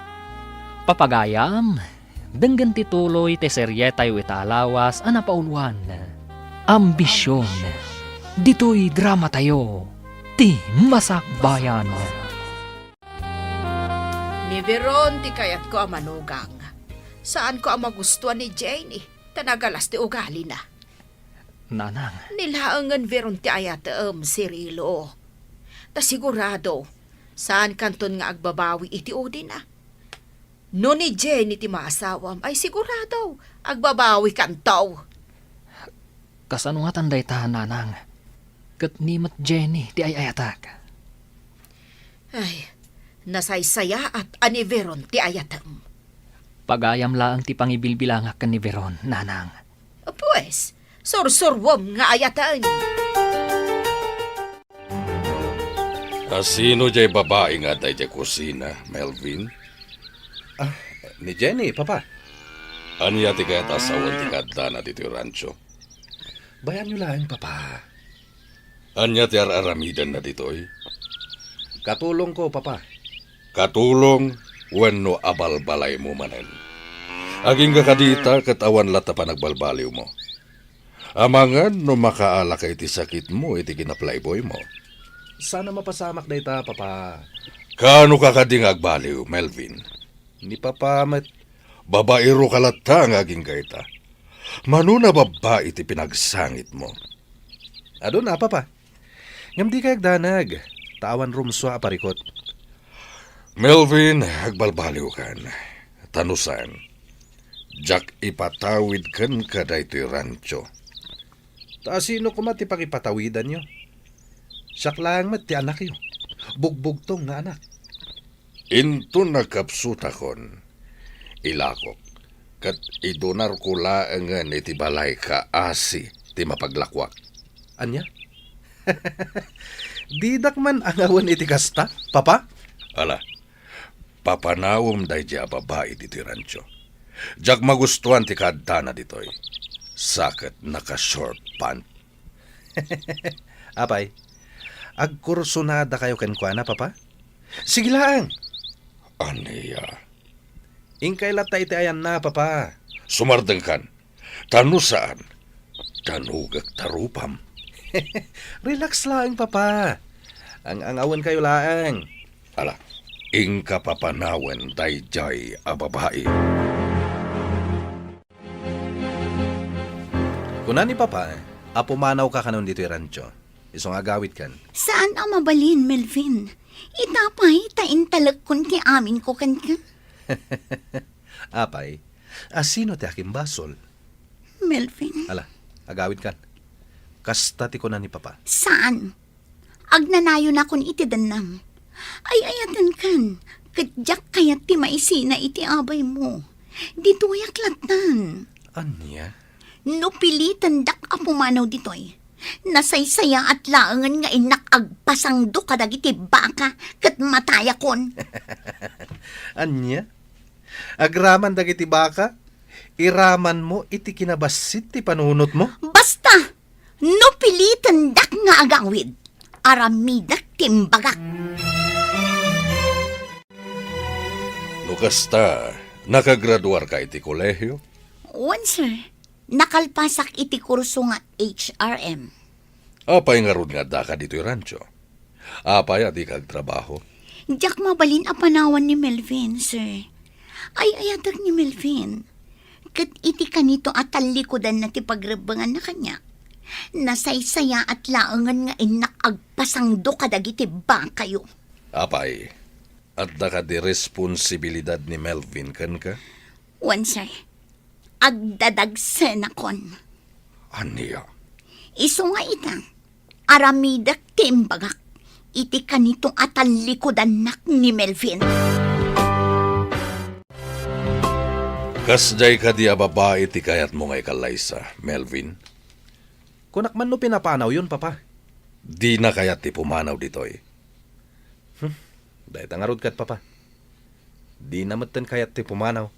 Papagayam, denggen ti tuloy ti serietayo ita a lawas a napauloan, Ambision. Ditoy dramatayo, ti Masakbayan. Ni Veron ti kayatko a manugang. Saanko a magustuan ni Jenny, ta nagalas ti ugalina. Nanang. Ni laengen Veron ti ayatem, Cirilo. Ta sigurado, saankanton nga agbabawi iti udina. No ni Jenny ti maasawam, ay sigurado, agbabawikanto. Kasano ngatan dayta, Nanang? Ket ni met Jenny ti ay-ayatak. Ay, nasaysayaat a ni Veron ti ayatem. Pagayam laeng ti pangibilbilangak ken ni Veron, Nanang. Pues, sursuruem nga ayaten. A sino diay babai nga adda idiay kusina, Melvin? Ah, ni Jenny, Papa. Ania ti kayat a sawen ti kaaddana ditoy rancho? Bayanyo laeng, Papa. Ania ti ar-aramidenna ditoy? Katulongko, Papa. Katulong wenno abalbalaymo manen? Agingga kadita ket awan latta panagbalbaliwmo. Amangan no makaalaka iti sakitmo iti kinaplayboymo. Saan a mapasamak dayta, Papa. Kaano ka kadi nga agbaliw, Melvin? Ni Papa met. Babaero ka latta nga agingga ita. Mano nababbai ti pinagsangitmo? Aduna, Papa. Ngem dikay agdanag, ta awan rumsua a parikut. Melvin, agbalbaliwkan. Ta no saan, diak ipatawid kenka daytoy rancho. Ta asino koma ti pakipatawidanyo? Siak laeng met ti anakyo. Bugbugtong nga anak. Inton nagkapsutakon, ilakok, ket idunarko laengen iti balay kaasi ti mapaglakuak. Ania? Didak man angawen iti kasta, Papa? Ala, papanawem daydiay a babai ditoy rancho. Diak magustuan ti kaaddana ditoy. Sa ket naka-short pant. Apay, agkursunadakayo kenkuana, Papa? Sige laeng. Ania? Inkay latta iti ayanna, Papa. Sumardengkan. Ta no saan, danugek ta rupam. Relax laeng, Papa. Ang-angawenkayo laeng. Ala, inka papanawen daydiay a babai. Kuna ni Papa a pumanawka kanon ditoy rancho. Isu nga agawidkan. Saan a mabalin, Melvin. Ita pay ta intalekkon ti aminko kenka. Apay, a sino ti akimbasol? Melvin. Ala, agawidkan. Kasta ti kuna ni Papa. Saan? Agnanayonakon iti dennam. Ay-ayatenkan, ket diak kayat ti maisina iti abaymo. Ditoyak lattan. Ania? No pilitendak a pumanaw ditoy, nasaysayaat laengen nga innak agpasangdo kadagiti baka ket matayakon. Ania? Agraman dagiti baka? Iramanmo iti kinabassit ti panunotmo? Basta! No pilitendak nga agawid, aramidak ti imbagak. No kasta, nakagraduarka iti kolehio? Wen, sir. Nakalpasak iti kurso nga H R M. Apay ngarud nga addaka ditoy rancho? Apay a dika agtrabaho? Diak mabalin a panawan ni Melvin, sir. Ay-ayatek ni Melvin. Ket iti kanito a tallikudanna ti pagrebbenganna kaniak, nasaysayaat laengen nga innak agpasangdo kadagiti bakayo. Apay, adda kadi responsibilidad ni Melvin kenka? Wen, sir. Agdadagsenakon. Ania? Isu nga ita, aramidek ti imbagak iti kanito a tallikudannak ni Melvin. Kasdiay kadi a babai ti kayatmo nga ikallaysa, Melvin? Kunak man no pinapanawyon, Papa. Dina kayat ti pumanaw ditoy. Hmm, dayta ngarud ket, Papa. Dina metten kayat ti pumanaw.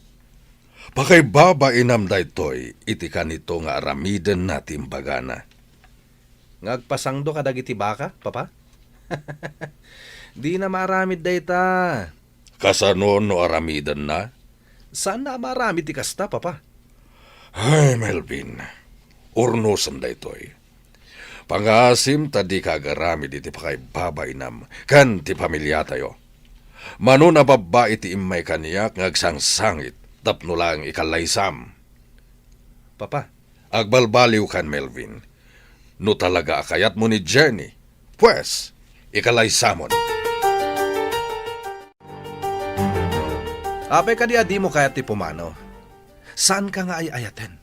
Pakaibabainam daytoy iti kanito nga aramidenna ti imbagana. Nga agpasangdo kadagiti baka, Papa? Dina maaramid dayta. Kasano no aramidenna? Saanna a maaramid ti kasta, Papa. Ay, Melvin, urnosem daytoy. Pangaasim ta dika agaramid iti pakaibabainam ken ti pamiliatayo. Mano a babbai ti immay kaniak nga agsangsangit tapno laeng ikallaysam. Papa. Agbalbaliwkan, Melvin. No talaga a kayatmo ni Jenny, pues, ikalaysamon. Apay kadi a dimo kayat ti pumanaw? Saanka nga ay-ayaten?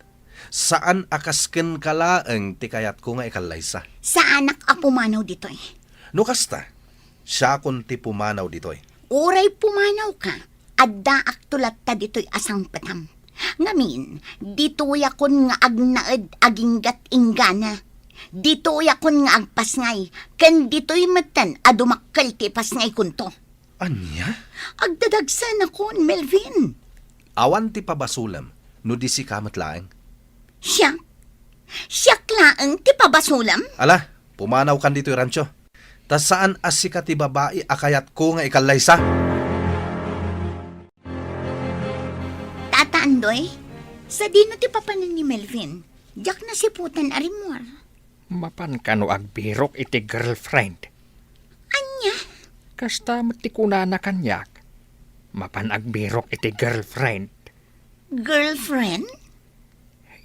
Saan a kas kenka laeng ti kayatko nga ikallaysa? Saanak a pumanaw ditoy. No kasta, siakon ti pumanaw ditoy. Uray pumanawka, addaakto latta ditoy a sangpetam. Ngamin, ditoyakon nga agnaed aginggat inggana. Ditoyakon nga agpasngay, ken ditoy metten a dumakkel ti ipasngaykonto. Ania? Agdadagsenakon, Melvin. Awan ti pabasolem no di sika met laeng. Siak? Siak laeng ti pabasolem? Ala, pumanawkan ditoy rancho. Ta saan a sika ti babai a kayatko nga ikallaysa. Tata Andoy, sadino ti papanen ni Melvin? Diak nasiputan a rimmuar. Mapan kano agbirok iti girlfriend? Ania? Kasta met ti kunana kaniak. Mapan agbirok iti girlfriend. Girlfriend?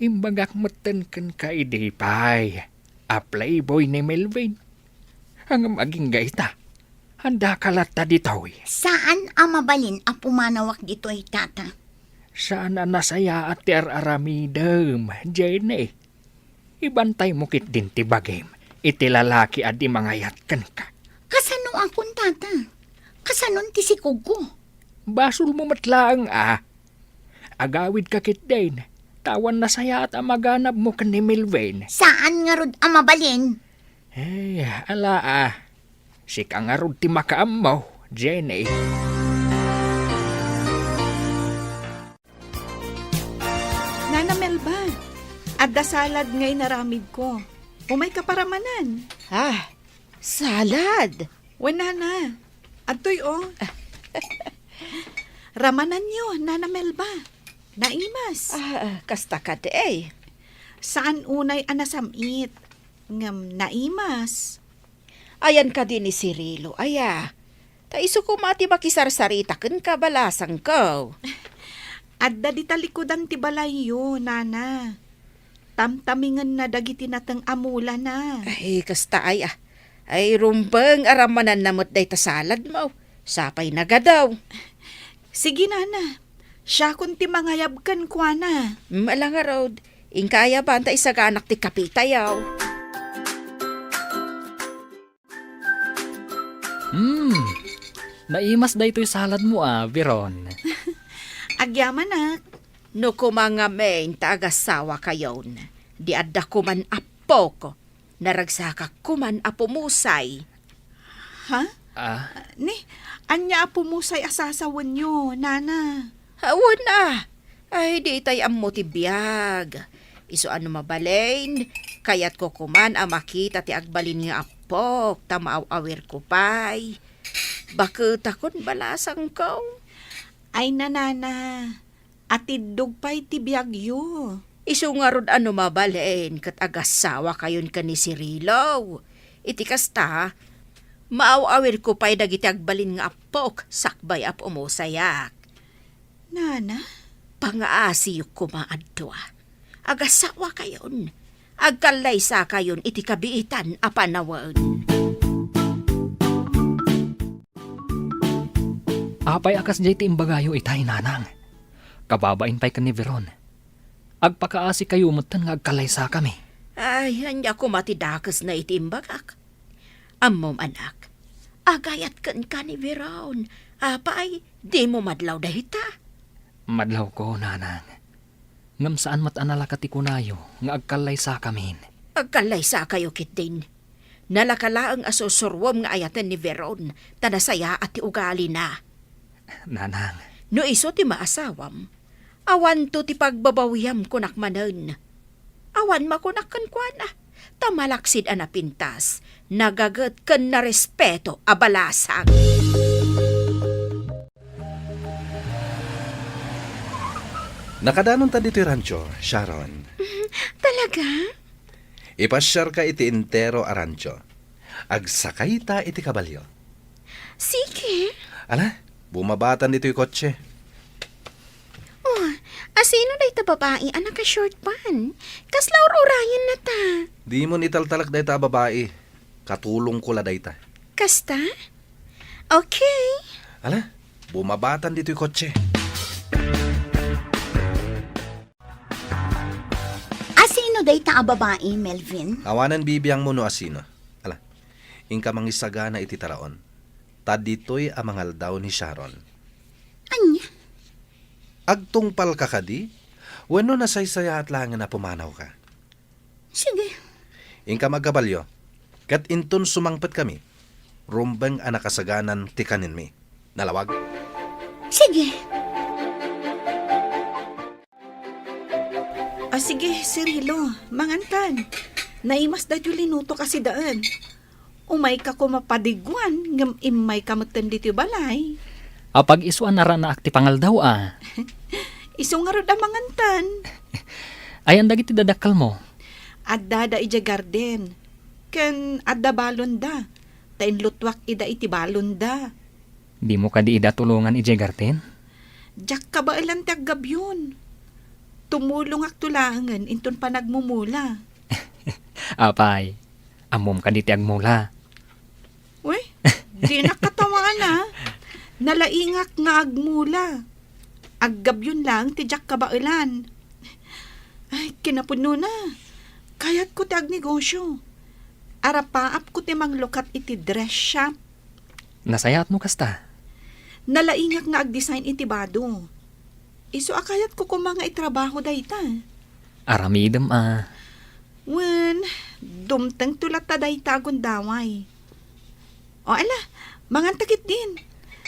Imbagak metten kenka idi pay a playboy ni Melvin. Ngem agingga ita, andaka latta ditoy. Saan a mabalin a pumanawak ditoy, Tata. Saan a nasayaat ti ar-aramidem, Jenny. Ibantaymo ketdin ti bagim iti lalaki a di mangayat kenka. Kasanoakon, Tata? Kasanon ti sikogko? Basolmo met laeng a. Agawidka ketdin, ta awan nasayaat a maganabmo ken ni Melvin. Saan ngarud a mabalin? Eh, ala a. Sika ngarud ti makaammo, Jenny. Nana Melba, adda salad nga inaramidko. Umayka paramanan. Ah, salad? Wen, Nana. Adtoy, o. Ramananyo, Nana Melba. Naimas. Ah, kasta kadi. Saan unay a nasam-it, ngem naimas. Ayan kadi ni Cirilo, aya. Ta isu koma ti makisarsarita kenka, balasangko. Adda dita likudan ti balayyo, Nana. Tamtamingenna dagiti nateng a mulana. Ay, kasta ay, ah. Ay, rumbeng a ramananna met dayta saladmo. Sapay nagadaw. Sige, nana. Siakon ti mangayab kenkuana. Mm, ala ngarud, inka ayaban ta isaganak ti kapitayo. Hmm, naimas daytoy saladmo a, Veron. Agyamanak. No koma ngamin ta agasawakayon, di adda koman appok, naragsakak koman a pumusay. Ha? Ah? Ni, ania a pumusay a sasawenyo, nana? Awan a. Ay, di itay ammo ti biag. Isu a no mabalin, kayatko koman a makita ti agbalin nga appok, ta maaw-awirko pay. Baketakon balasangko. Ay, nanana, atiddog pay ti biagyo. Isu ngarud a no mabalin ket agasawakayon ken ni Cirilo. Iti kasta, maaw-awirko pay dagiti agbalin nga appok sakbay a pumusayak. Nana? Pangaasiyok koma a dua. Agasawakayon. Agkallaysakayon iti kabiitan a panawen. Apay a kasdiay ti imbagayo itay, nanang? Kababain pay ken ni Veron. Agpakaasikayo metten nga agkallaysakami. Ay, ania koma ti dakesna iti imbagak? Ammom, anak, agayat kenka ni Veron. Apay, dimo madlaw dayta? Madlawko, nanang. Ngem saan met a nalaka ti kunayo nga agkallaysakamin. Agkallaysakayo ketdin. Nalaka laeng a sursuruem nga ayaten ni Veron, ta nasayaat ti ugalina. Nanang. No isu ti maasawam, awanto ti pagbabawiam kunak manen. Awan makunak kenkuana, ta malaksid a napintas, nagaget ken narespeto a balasang. Nakadanonta ditoy rancho, Sharon. Talaga? Ipasiarka iti entero a rancho. Agsakayta iti kabalio. Sige. Ala, bumabatan ditoy kotse. Oh, asino dayta babai a naka-short pan? Kasla ur-urayenna ta. Dimon italtalek dayta a babai. Katulongko la dayta. Kasta? Okay. Ala, bumabatan ditoy kotse. Asino dayta a babai, Melvin? Awanen bibiangmo no asino. Ala, inka mangisagana iti taraon. Ta ditoy a mangaldaw ni Sharon. Ania? Agtungpalka kadi? Wenno nasaysayaat laengen a pumanawka? Sige. Inka agkabalio, ket inton sumangpetkami, rumbeng a nakasaganan ti kanenmi. Nalawag? Sige. Ah, sige, Cirilo, mangantan. Naimas daytoy linutok a sidaen. Umayka koma padiguan, ngem immayka metten ditoy balay. Apag-isu a naranaak ti pangaldaw a. Isu ngarud a mangantan. Ayan dagiti dadakkelmo? Adda da idiay garden. Ken adda balonda. Ta inlutuak ida iti balonda. Dimo kadi ida tulongan idiay garden? Diak kabaelan ti aggabion. Tumulongakto laengen inton panagmumula. Apay, ammom kadi ti agmula? Uy, dinak katawaan, a. Nalaingak nga agmula. Aggabion laeng ti diak kabaelan. Ay, kinapudnona. Kayatko ti agnegosyo. Arapaapko ti manglukat iti dress shop. Nasayaat no kasta. Nalaingak nga agdesign iti bado. Isu a kayatko koma nga itrabaho dayta. Aramidem a. Wen, dumtengto latta dayta a gundaway. O ala, manganta ketdin.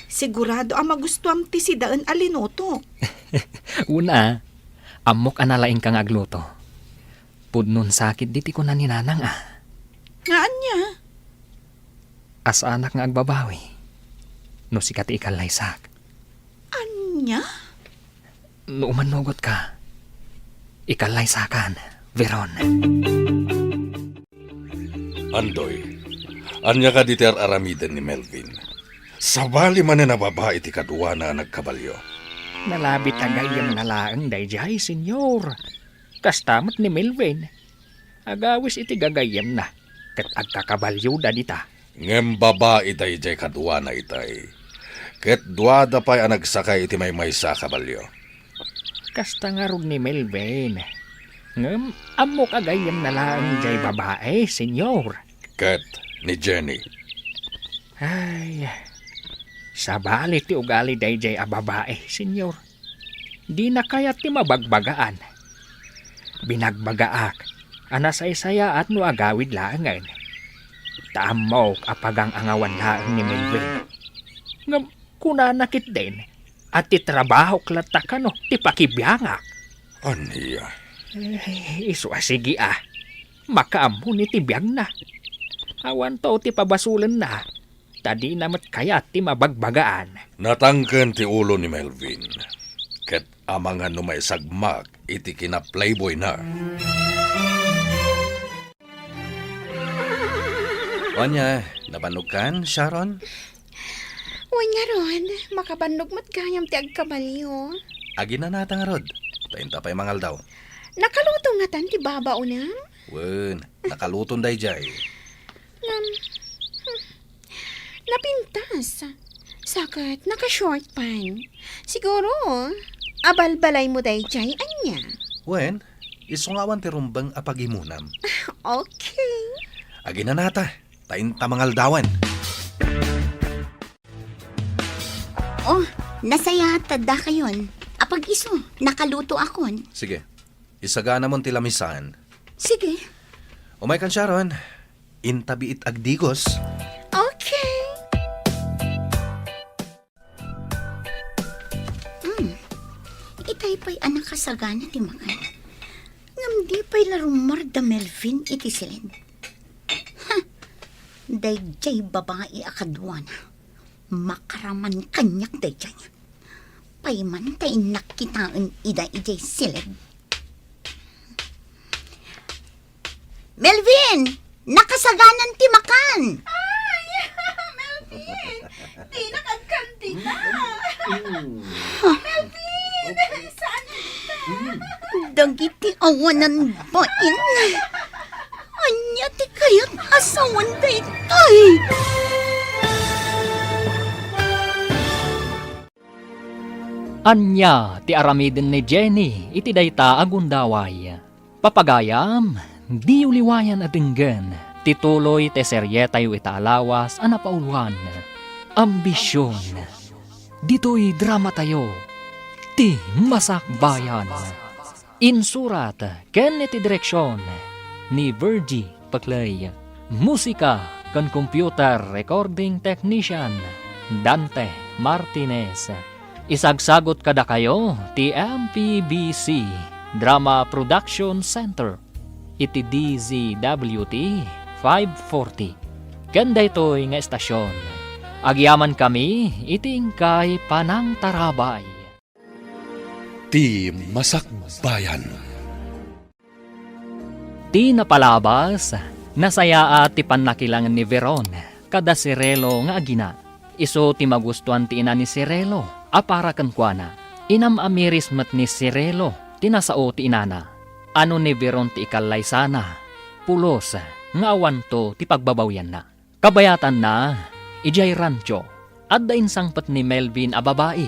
Sigurado a magustuam ti sidaen a linutok. Una, ammok a nalaingka nga agluto. Pudnon sakit diti kuna ni Nanang a. Nga ania? Asanak nga agbabawi no sika ti ikallaysak. Ania? No umannugotka, ikallaysakan, Veron. Andoy, ania kadi ti ar-aramiden ni Melvin? Sabali manen a babai ti kaduana a nagkabalio. Nalabit a gayyemna laeng daydiay, Senyor. Kasta met ni Melvin. Agawis iti gagayyemna, ket agkakabalioda dita. Ngem babai daydiay kaduana itay. Ket duada pay a nagsakay iti maymaysa a kabalio. Kasta ngarud ni Melvin. Ngem ammok a gayyemna laeng jay babai, Senyor. Ket ni Jenny. Ay, sabali ti ugali daydiay a babai, Senyor. Dina kayat ti mabagbagaan. Binagbagaak a nasaysayaat no agawid laengen. Ta ammok a pagang-angawan laeng ni Melvin. Ngem kunana ketdin a ti trabahok latta kano ti pakibiangak. Ania? Eh, isu a sige a. Makaammo ni ti biagna. Awanto ti pabasolenna. Ta dina met kayat ti mabagbagaan. Natangken ti ulo ni Melvin, ket amangan no maisagmak iti kina-playboyna. Ania, nabannogkan, Sharon? Wen ngarud, makabannog met gayam ti agkabalio. Aginanata ngarud, ta inta pay mangaldaw. Nakaluto ngatan ti babaonem? Wen, nakaluton daydiay. Ngem, hmm, napintas. Sa ket naka-short pant. Siguro, abalbalaymo daydiay, ania? Wen, isu nga awan ti rumbeng a pagimonam. Okay. Aginanata, ta inta mangaldawan. Oh, nasayaat ta dakayon. Apag-isu, nakalutoakon. Sige. Isaganamon ti lamisan. Sige. Umaykan, Sharon. Inta biit agdigos. Okay. Hmm. Itay pay a nakasagana ti makan. Ngem di pay la rummuar da Melvin iti siled. Ha! Daydiay babai a kaduana. Makaraman kaniak daydiay. Pay man ta innak kitaen ida idiay siled. Melvin! Nakasaganan ti makan! Ay! Melvin! Dinak agkandida! Melvin! Saan kita? Dagiti awanan bain. Ania ti kayat a sawen daytoy? Ania ti aramiden ni Jenny iti dayta a gundaway? Papagayam, diyo liwayan a denggen ti tuloy ti serietayo ita a lawas a napauluan, Ambision. Ditoy dramatayo, Ti Masakbayan. Insurat ken iti direksion ni Virgie Paclay. Musika ken computer recording technician, Dante Martinez. Isagsagot kadakayo ti M P B C Drama Production Center iti D Z W T five forty. Ken daytoy nga estasion, agyamankami iti inkay panangtarabay. Ti Masakbayan. Ti napalabas, nasayaat ti pannakilangen ni Veron kada Cirelo nga agina. Isu ti magustuan ti ina ni Cirelo a para kenkuana. Inam-amiris met ni Cirelo ti nasao ti inana. Ano ni Veron ti ikallaysana, pulos nga awanto ti pagbabawianna. Kabayatanna, idiay rancho, adda insangpet ni Melvin a babai.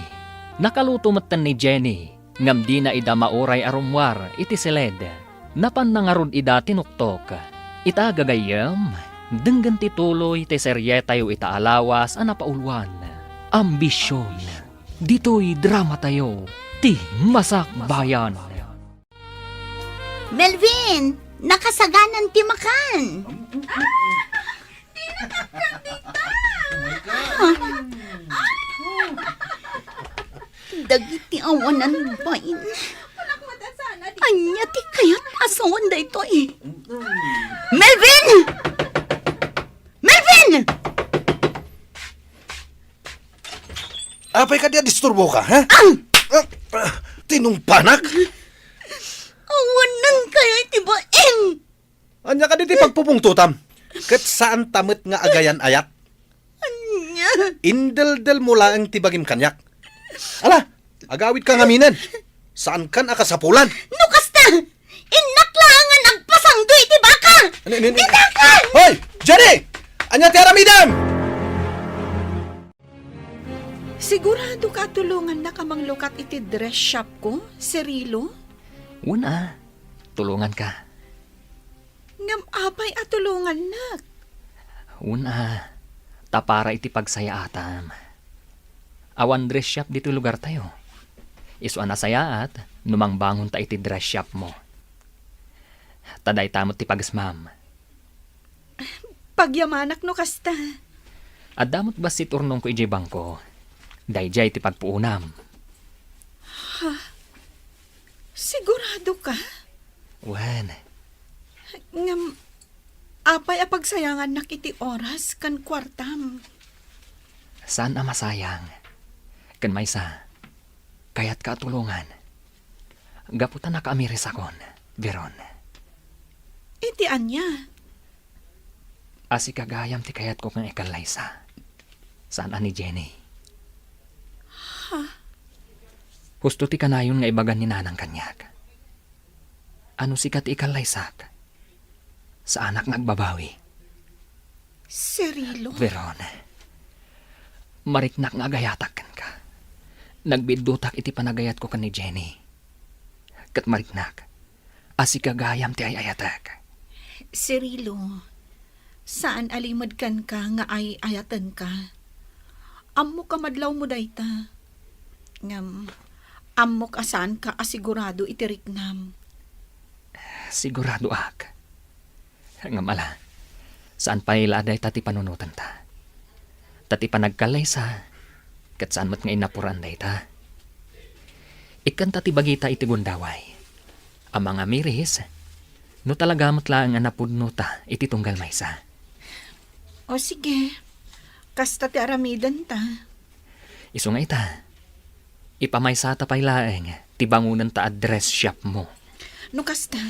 Nakaluto metten ni Jenny, ngem dina ida mauray a rummuar iti siled. Napanna ngarud ida tinuktok. Ita gagayyem, denggen ti tuloy ti serietayo ita a lawas a napauluan, Ambision. Ditoy dramatayo, Ti Masakbayan. Melvin, nakasaganan ti makan. Dagiti awanan bain. Ania ti kayat a sawen daytoy? Melvin! Melvin! Apay kadi a disturboka, ha? Ah! Ah, ah, tinungpanak? Awanan kayo iti bain! Ania kadi ti pagpupungtotam? Ket saan ta met nga agayan-ayat? Ania? Indeldel mo laeng ti bagim kaniak. Ala, agawidka ngaminen. Saankan a kasapulan. No kasta, Innak laengen agpasangdo iti baka! Ni, ni, ni. Ditakan! Hoy! Jenny! Ania ti aramidem? Sigurado ka a tulongannak a manglukat iti dress shop ko, Cirilo? Wen a, tulonganka. Ngem apay a tulongannak? Wen a, ta para iti pagsayaatam. Awan dress shop ditoy lugartayo. Isu a nasayaat no mangbangonta iti dress shop mo. Ta dayta met ti pagesmam. Pagyamanak no kasta. Adda met bassit urnongko idiay bangko. Daydiay ti pagpuonam. Ha? Sigurado ka? Wen. Ngem, apay a pagsayangannak iti oras ken kuartam? Saan a masayang. Ken maysa, kayatka a tulongan. Gapu ta nakaamirisakon, Veron. Iti ania? A sika gayam ti kayatko nga ikallaysa. Saan a ni Jenny. Ha? Husto ti kanayon nga ibagan ni Nanang kaniak. A no sika ti ikallaysak, saanak nga agbabawi. Cirilo? Veron, mariknak nga agayatak kenka. Nagbidduttak iti panagayatko ken ni Jenny. Ket mariknak a sika gayam ti ay-ayatek. Cirilo, saan a limed kenka nga ay-ayatenka. Ammok a madlawmo dayta. Ngem, ammok a saanka a sigurado iti riknam. Siguradoak. Ngem ala, saan pay la a dayta ti panunotanta. Ta ti panagkallaysa, ket saan met nga innapuran dayta. Ikkanta ti bagita iti gundaway a mangamiris, no talaga met laeng a napudnota iti tunggal maysa. O sige, kasta ti aramidenta. Isu nga ita, ipamaysata pay laeng ti bangonenta a dress shop mo. No kasta,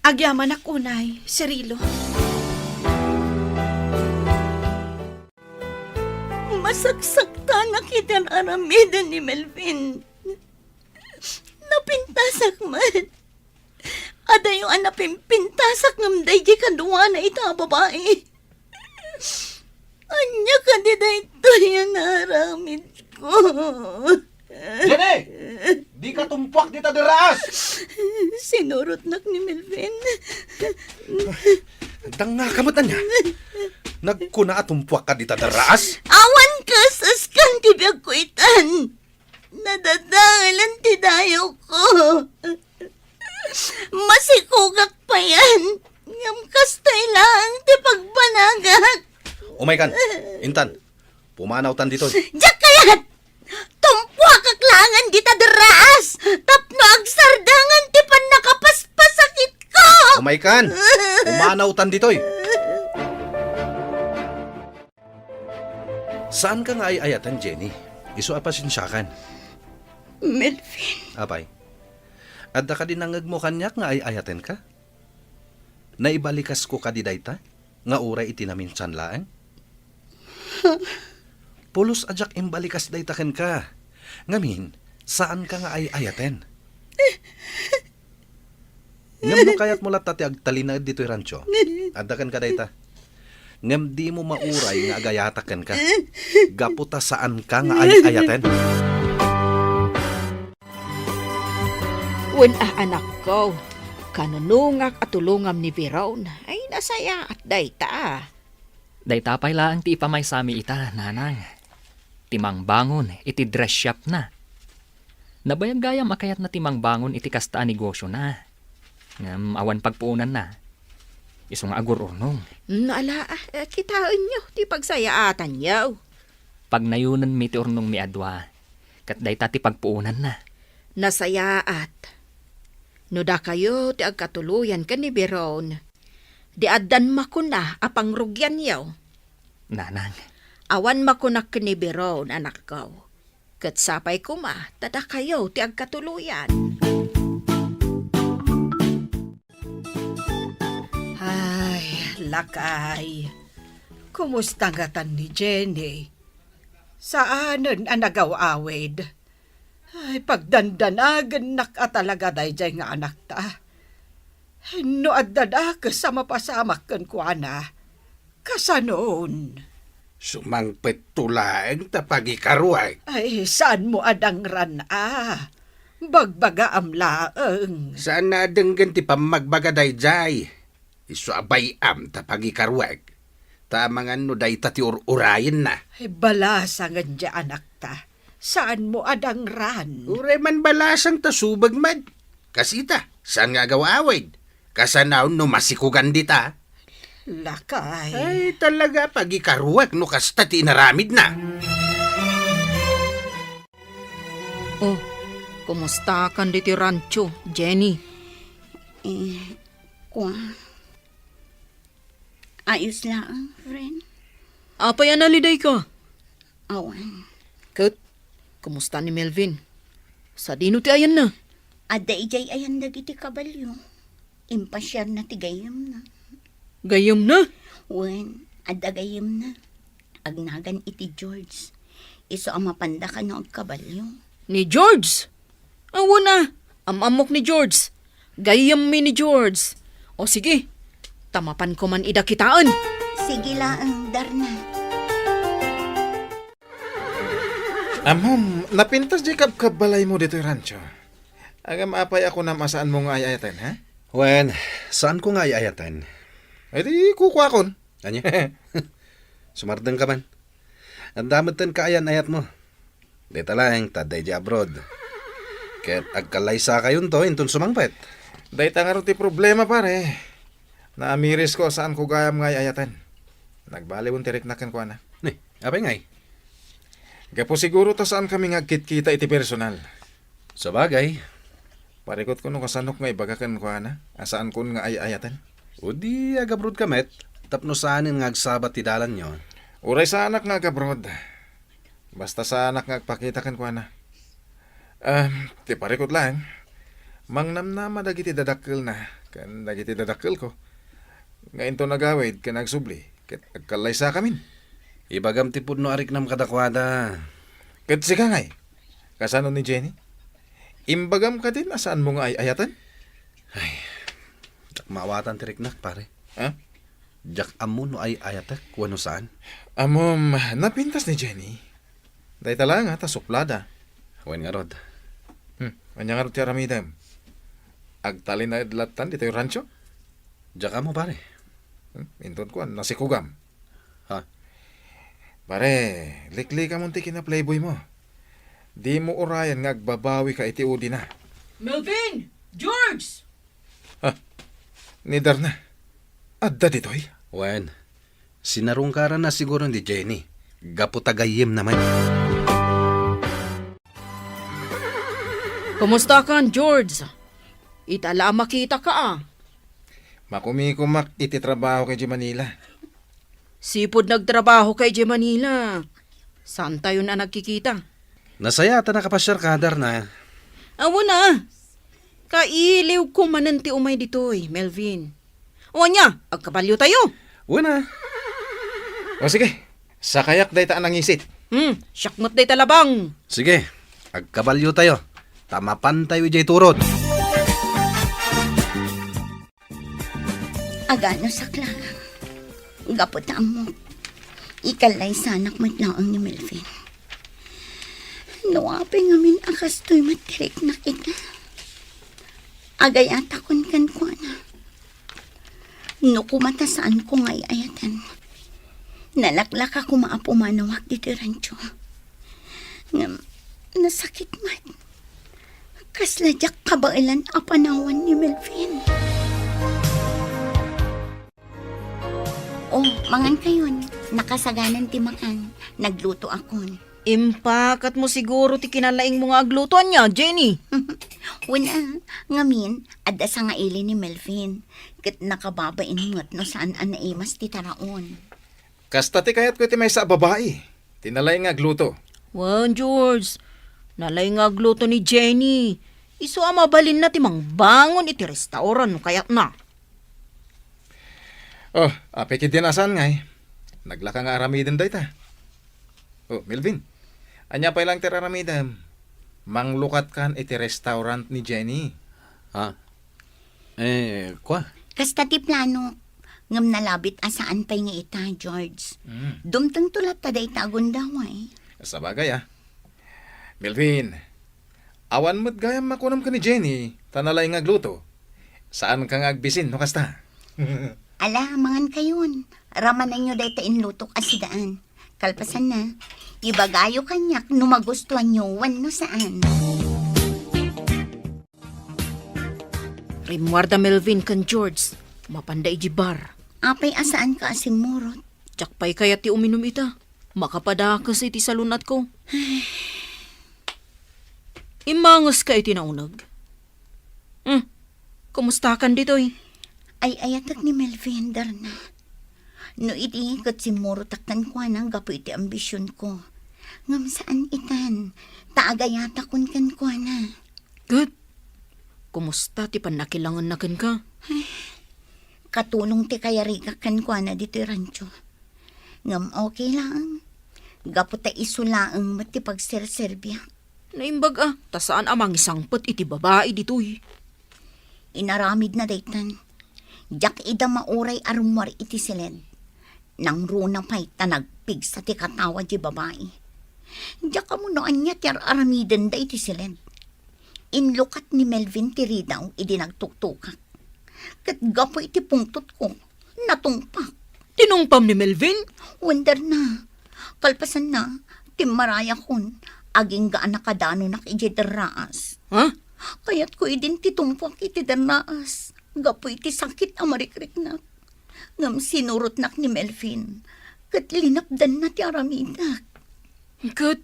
agyamanak unay, Cirilo. Masaksaktanak iti ar-aramiden ni Melvin. Napintasak met. Adayo a napimpintasak ngem daydi kaduana ita a babai. Ania kadi daytoy a naaramidko? Jenny! Dika tumpuak dita derraas! Sinurotnak ni Melvin. Dangngaka met ania? Nagkuna a tumpuakka dita derraas? Awan kas-askan ti biagko itan. Nadadaelan ti dayawko. Masikogak payen, ngem kastoy laeng ti pagbanagak. Umaykan, intan. Pumanawtan ditoy. Diak kayat! Tumpuakak laengen dita derraas tapno agsardangen ti pannakapaspasakitko! Umaykan! Pumanawtan ditoy. Saanka nga ay-ayaten, Jenny. Isu a pasensiakan. Melvin. Apay, adda kadi nangngegmo kaniak nga ay-ayatenka? Naibalikasko kadi dayta nga uray iti naminsan laeng? Pulos a diak imbalikas dayta kenka. Ngamin, saanka nga ay-ayaten. Ngem no kayatmo latta ti agtalinaed ditoy rancho, adda kenka dayta. Ngem dimo mauray nga agayatak kenka, gapu ta saanka nga ay-ayaten. Wen a, anakko, kanunongak a tulongam ni Veron. Ay, nasayaat dayta. Dayta pay laeng ti ipamaysami ita, nanang. Ti mangbangon iti dress shop na. Nabayag gayam a kayatna ti mangbangon iti kasta a negosiona. Ngem awan pagpuonanna. Isu nga agur-urnong. No, ala, ah, kitaenyo ti pagsayaatanyo. Pagnayonenmi ti urnongmi a dua, ket dayta ti pagpuonanna. Nasayaat. No dakayo ti agkatuloyan ken ni Biron, di addan makuna a pangrugianyo. Nanang. Awan makunak ken ni Biron, anakko. Ket sapay koma ta dakayo ti agkatuloyan. Ay, lakay. Kumusta ngatan ni Jenny? Saanen a nagaw-awid? Ay, pagdandanagennak a talaga daydiay nga anakta. No adda dakes a mapasamak kenkuana, kasanon? Sumangpetto laeng ta pagikaruek. Ay, saanmo a dangran a. Bagbagaam laeng. Saan a denggen ti pammagbaga daydiay. Isu a bay-am ta pagikaruek. Ta amangan no dayta ti ur-urayenna. Ay, balasangen diay anakta. Saanmo a dangran? Uray man balasang ta subeng met. Kas ita, saan nga agaw-awid? Kasanaon no masikugan dita? Lakay. Ay, talaga, pagikaruek no kasta ti inaramidna. Oh, kumustakan ditoy rancho, Jenny? Eh, kua. Ayos laeng, friend. Apay a nalidayka? Awan. Ket, kumusta ni Melvin? Sadino ti ayanna? Adda idiay ayan dagiti kabalio. Impasiarna ti gayyemna. Gayyemna? Wen, adda gayyemna. Agnagan iti George. Isu a mapanda kano agkabalio. Ni George? Awan a, am-ammok ni George. Gayyemmi ni George. O sige, ta mapanko man ida kitaen. Sige laeng, Darna. Ammom, napintas diay kabkabbalaymo ditoy rancho. Ngem apay a kunam a saanmo nga ay-ayaten, ha? Wen, saanko nga ay-ayaten. Ay di, kukuakon. Ania? Sumardengka man. Adda metten kaayan-ayatmo. Dita laeng ta adda idiay abroad. Ket agkallaysakayonto inton sumangpet. Dayta ngarud ti problema, pare. Naamirisko a saanko gayam nga ay-ayaten. Nagbalinmo ti riknak kenkuana. Ni, apay ngay? Gapu siguro ta saankami nga agkitkita iti personal. Sabagay. Parikutko no kasanok nga ibaga kenkuana a saankon nga ay-ayaten. O di agabrodka met, tapno saanen nga agsabat ti dalanyo. Uray saanak nga agabroad. Basta saanak nga agpakita kenkuana. Ah, ti parikut laeng, mangnamnama dagiti dadakkelna ken dagiti dadakkelko nga inton agawid ken agsubli ket agkallaysakamin. Ibagam ti pudno a riknam kadakuada. Ket sika ngay, kasano ni Jenny? Imbagam kadin a saanmo nga ay-ayaten? Ay, diak maawatan ti riknak, pare. Ha? Diak ammo no ay-ayatek wenno saan. Ammom, napintas ni Jenny. Dayta laeng a ta suplada. Wen ngarud. Hmm, ania ngarud ti aramidem? Agtalinaed lattan ditoy rancho? Diak ammo, pare. Hmm, inton kuan, nasikugam. Ha? Pare, liklikamon ti kina-playboymo. Dimo urayen nga agbabawika iti udina. Melvin! George! Ha? Ni Darna? Adda ditoy? Wen, sinarungkaranna siguro ni Jenny. Gapu ta gayyemna met. Kumustakan, George? Ita la a makitaka, a. Makumikumak iti trabaho kay Manila. Sipud nagtrabaho kay Manila, saantayon a nagkikita. Nasayaat a nakapasiarka, Darna. Awan a. Kailiwko manen ti umay ditoy, Melvin. O ania, agkabaliotayo? Wen a. O sige, sakayak dayta a nangisit. Hmm, siak met dayta labang. Sige, agkabaliotayo. Ta mapantayo idiay turod. Agano saklang. Gapu ta ammok, ikallaysanak met laeng ni Melvin. No apay ngamin a kastoy met ti riknak ita, agayatakon kenkuana. No koma ta saanko nga ay-ayaten, nalaklaka koma a pumanawak ditoy rancho. Ngem, nasakit met. Kasla diak kabaelan a panawan ni Melvin. Oh, mangankayon. Nakasaganan ti makan. Naglutoakon. Impakatmo siguro ti kinalaingmo nga agluto, ania, Jenny? Wen a, ngamin, adda sangaili ni Melvin. Ket nakababain met no saan a naimas ti taraon. Kasta ti kayatko iti maysa a babai, ti nalaing nga agluto. Wen, George, nalaing nga agluto ni Jenny. Isu a mabalinna ti mangbangon iti restaurant no kayatna. Oh, apay ketdin a saan ngay? Naglaka nga aramiden dayta. Oh, Melvin, ania pay laeng ti aramidem? Manglukatkan iti restaurant ni Jenny. Ha? Eh, kwa? Kasta ti plano. Ngem nalabit a saan pay nga ita, George. Mm. Dumtengto latta dayta a gundaway. Sabagay, ah. Melvin, awan met gayam makunam ken ni Jenny, ta nalaing nga agluto. Saanka nga agbisin no kasta? Ala, mangankayon. Ramananyo dayta inlutok a sidaan. Kalpasanna, ibagayo kaniak no magustuanyo wenno saan. Rimmuarda Melvin ken George, mapanda iti bar. Apay a saanka a simmurot? Diak pay kayat ti uminum ita. Makapadakes iti salun-atko. Immangeska iti nauneg. Hmm, kumustakan ditoy? Ay-ayatek ni Melvin, Darna. No idi ket simmurotak kenkuana gapu iti ambisionko. Ngem saan itan, ta agayatakon kenkuana. Ket, kumusta ti pannakilangenna kenka? Ay, katulong ti kayarigak kenkuana ditoy rancho. Ngem okay laeng. Gapu ta isu laeng met ti pagserserbiak. Naimbag a, ta saan a mangisangpet iti babai ditoy. Inaramidna daytan. Diak ida mauray a rummuar iti siled. Nangruna pay ta nagpigsa ti katawa ti babai. Diak ammo no ania ti ar-aramidenda iti siled. Inlukat ni Melvin ti ridaw idi nagtuktukak. Ket gapu iti pungtotko, natungpak. Tinungpam ni Melvin? Wen, Darna. Kalpasanna, timmarayakon, agingga a nakadanonak idiay derraas. Ha? Kayatko idin ti tungpak iti derraas, gapu iti sakit a marikriknak. Ngem sinurotnak ni Melvin, ket linapdanna ti aramidak. Ket,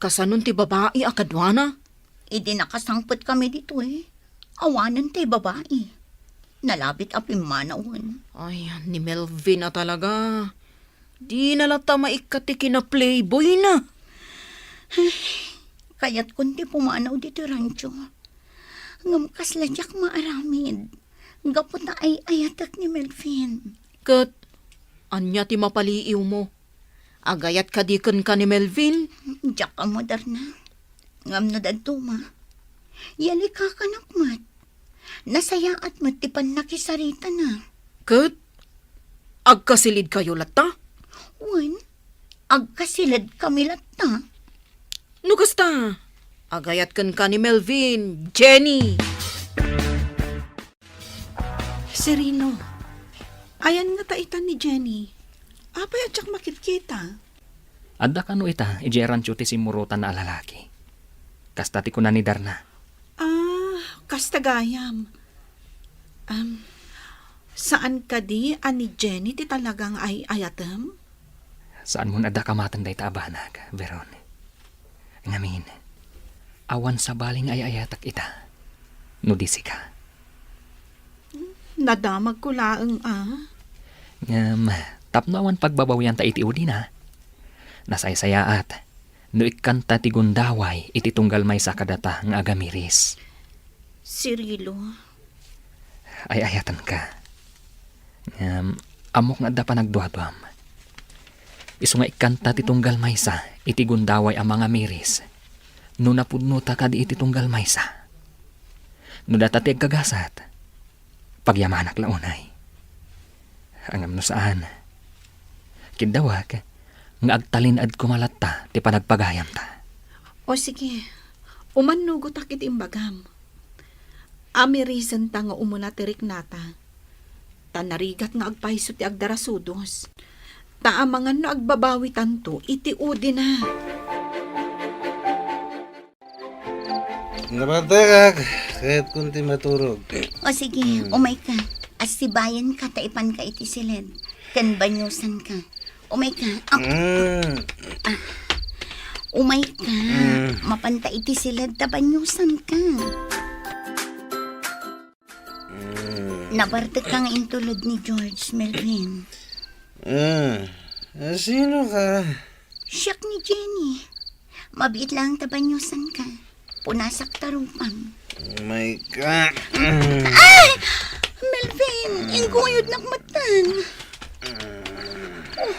kasanon ti babai a kaduana? Idi nakasangpetkami ditoy, awanen tay babai. Nalabit a pimmanawen. Ay, ni Melvin a talaga. Dina latta maikkat ti kina-playboyna. Ay, kayatkon ti pumanaw ditoy rancho. Ngem kasla diak maaramid. Gapu ta ay-ayatek ni Melvin. Ket, ania ti mapaliiwmo? Agayat kadi kenka ni Melvin? Diak ammo, Darna. Ngem no dadduma, yalikakanak met. Nasayaat met ti pannakisaritana. Ket, agkasilidkayo latta? Wen, agkasiledkami latta. No kasta, agayat kenka ni Melvin, Jenny. Cirilo, ayan ngata ita ni Jenny? Apay a diak makitkita? Adda kano ita idiay rancho ti simmurotanna a lalaki. Kasta ti kuna ni Darna. Ah, kasta gayam. Am, saan kadi a ni Jenny ti talaga nga ay-ayatem? Saanmon adda kamaten dayta a banag, Veron. Ngamin, awan sabali nga ay-ayatek ita, no di sika. Nadamagko laeng a. Ngem, tapno awan pagbabawianta iti udina, nasaysayaat no ikkanta ti gundaway iti tunggal maysa kadata nga agamiris. Cirilo. Ay-ayatenka. Ngem, ammok nga adda panagduaduam. Isu nga ikkanta ti tunggal maysa iti gundaway a mangamiris no napudnota kadi iti tunggal maysa. No data ti agkagasat, pagyamanak la unay. Ngem no saan, kiddawek nga agtalin-ed koma latta ti panagpagayamta. O sige, umannugotak iti imbagam. Amirisenta nga umuna ti riknata. Ta narigat nga agpayso ti agdarasudos. Ta amangan no agbabawitanto iti udina. Nabantayak, kayatkon ti maturog. O sige, Hmm. umayka. Assibayanka ta ipanka iti siled. Ken banyosanka. Umayka. Ah, Hmm. ah. Umayka. Hmm. Mapanta iti siled ta banyosanka. Hmm. Nabartek ka nga intulod ni George, Melvin. Ah, ah, sino ka? Siak ni Jenny. Mabiit lang ta banyosan ka. Punasak ta rupam. Oh my God. Ay! Melvin, inggoyod nakmatan. Oh,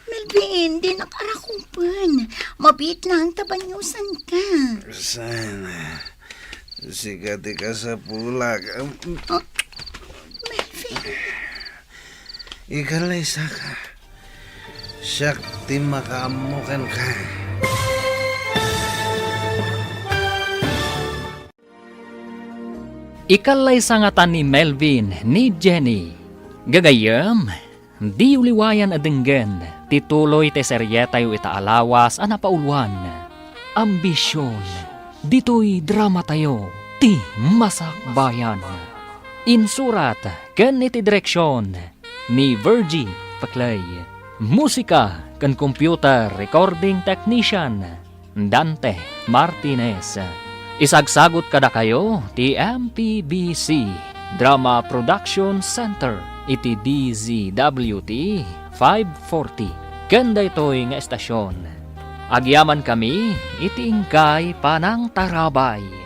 Melvin, di nakarakupan. Mabiit lang ta banyosan ka. Sana. Sika ti kasapulak. Ah, Ikalaysaka. Siak ti makaammo kenka. Ikallaysa ngata ni Melvin ni Jenny. Gagayyem, diyo liwayan a denggen ti tuloy ti serietayo ita a lawas a napauluan, Ambision. Ditoy dramatayo, ti Masakbayan. Insurat ken iti direksion ni Virgie Paclay. Musika ken computer recording technician, Dante Martinez. Isagsagut kadakayo ti M P B C Drama Production Center iti D Z W T five forty ken daytoy nga estasion. Agyamankami iti inkay panangtarabay.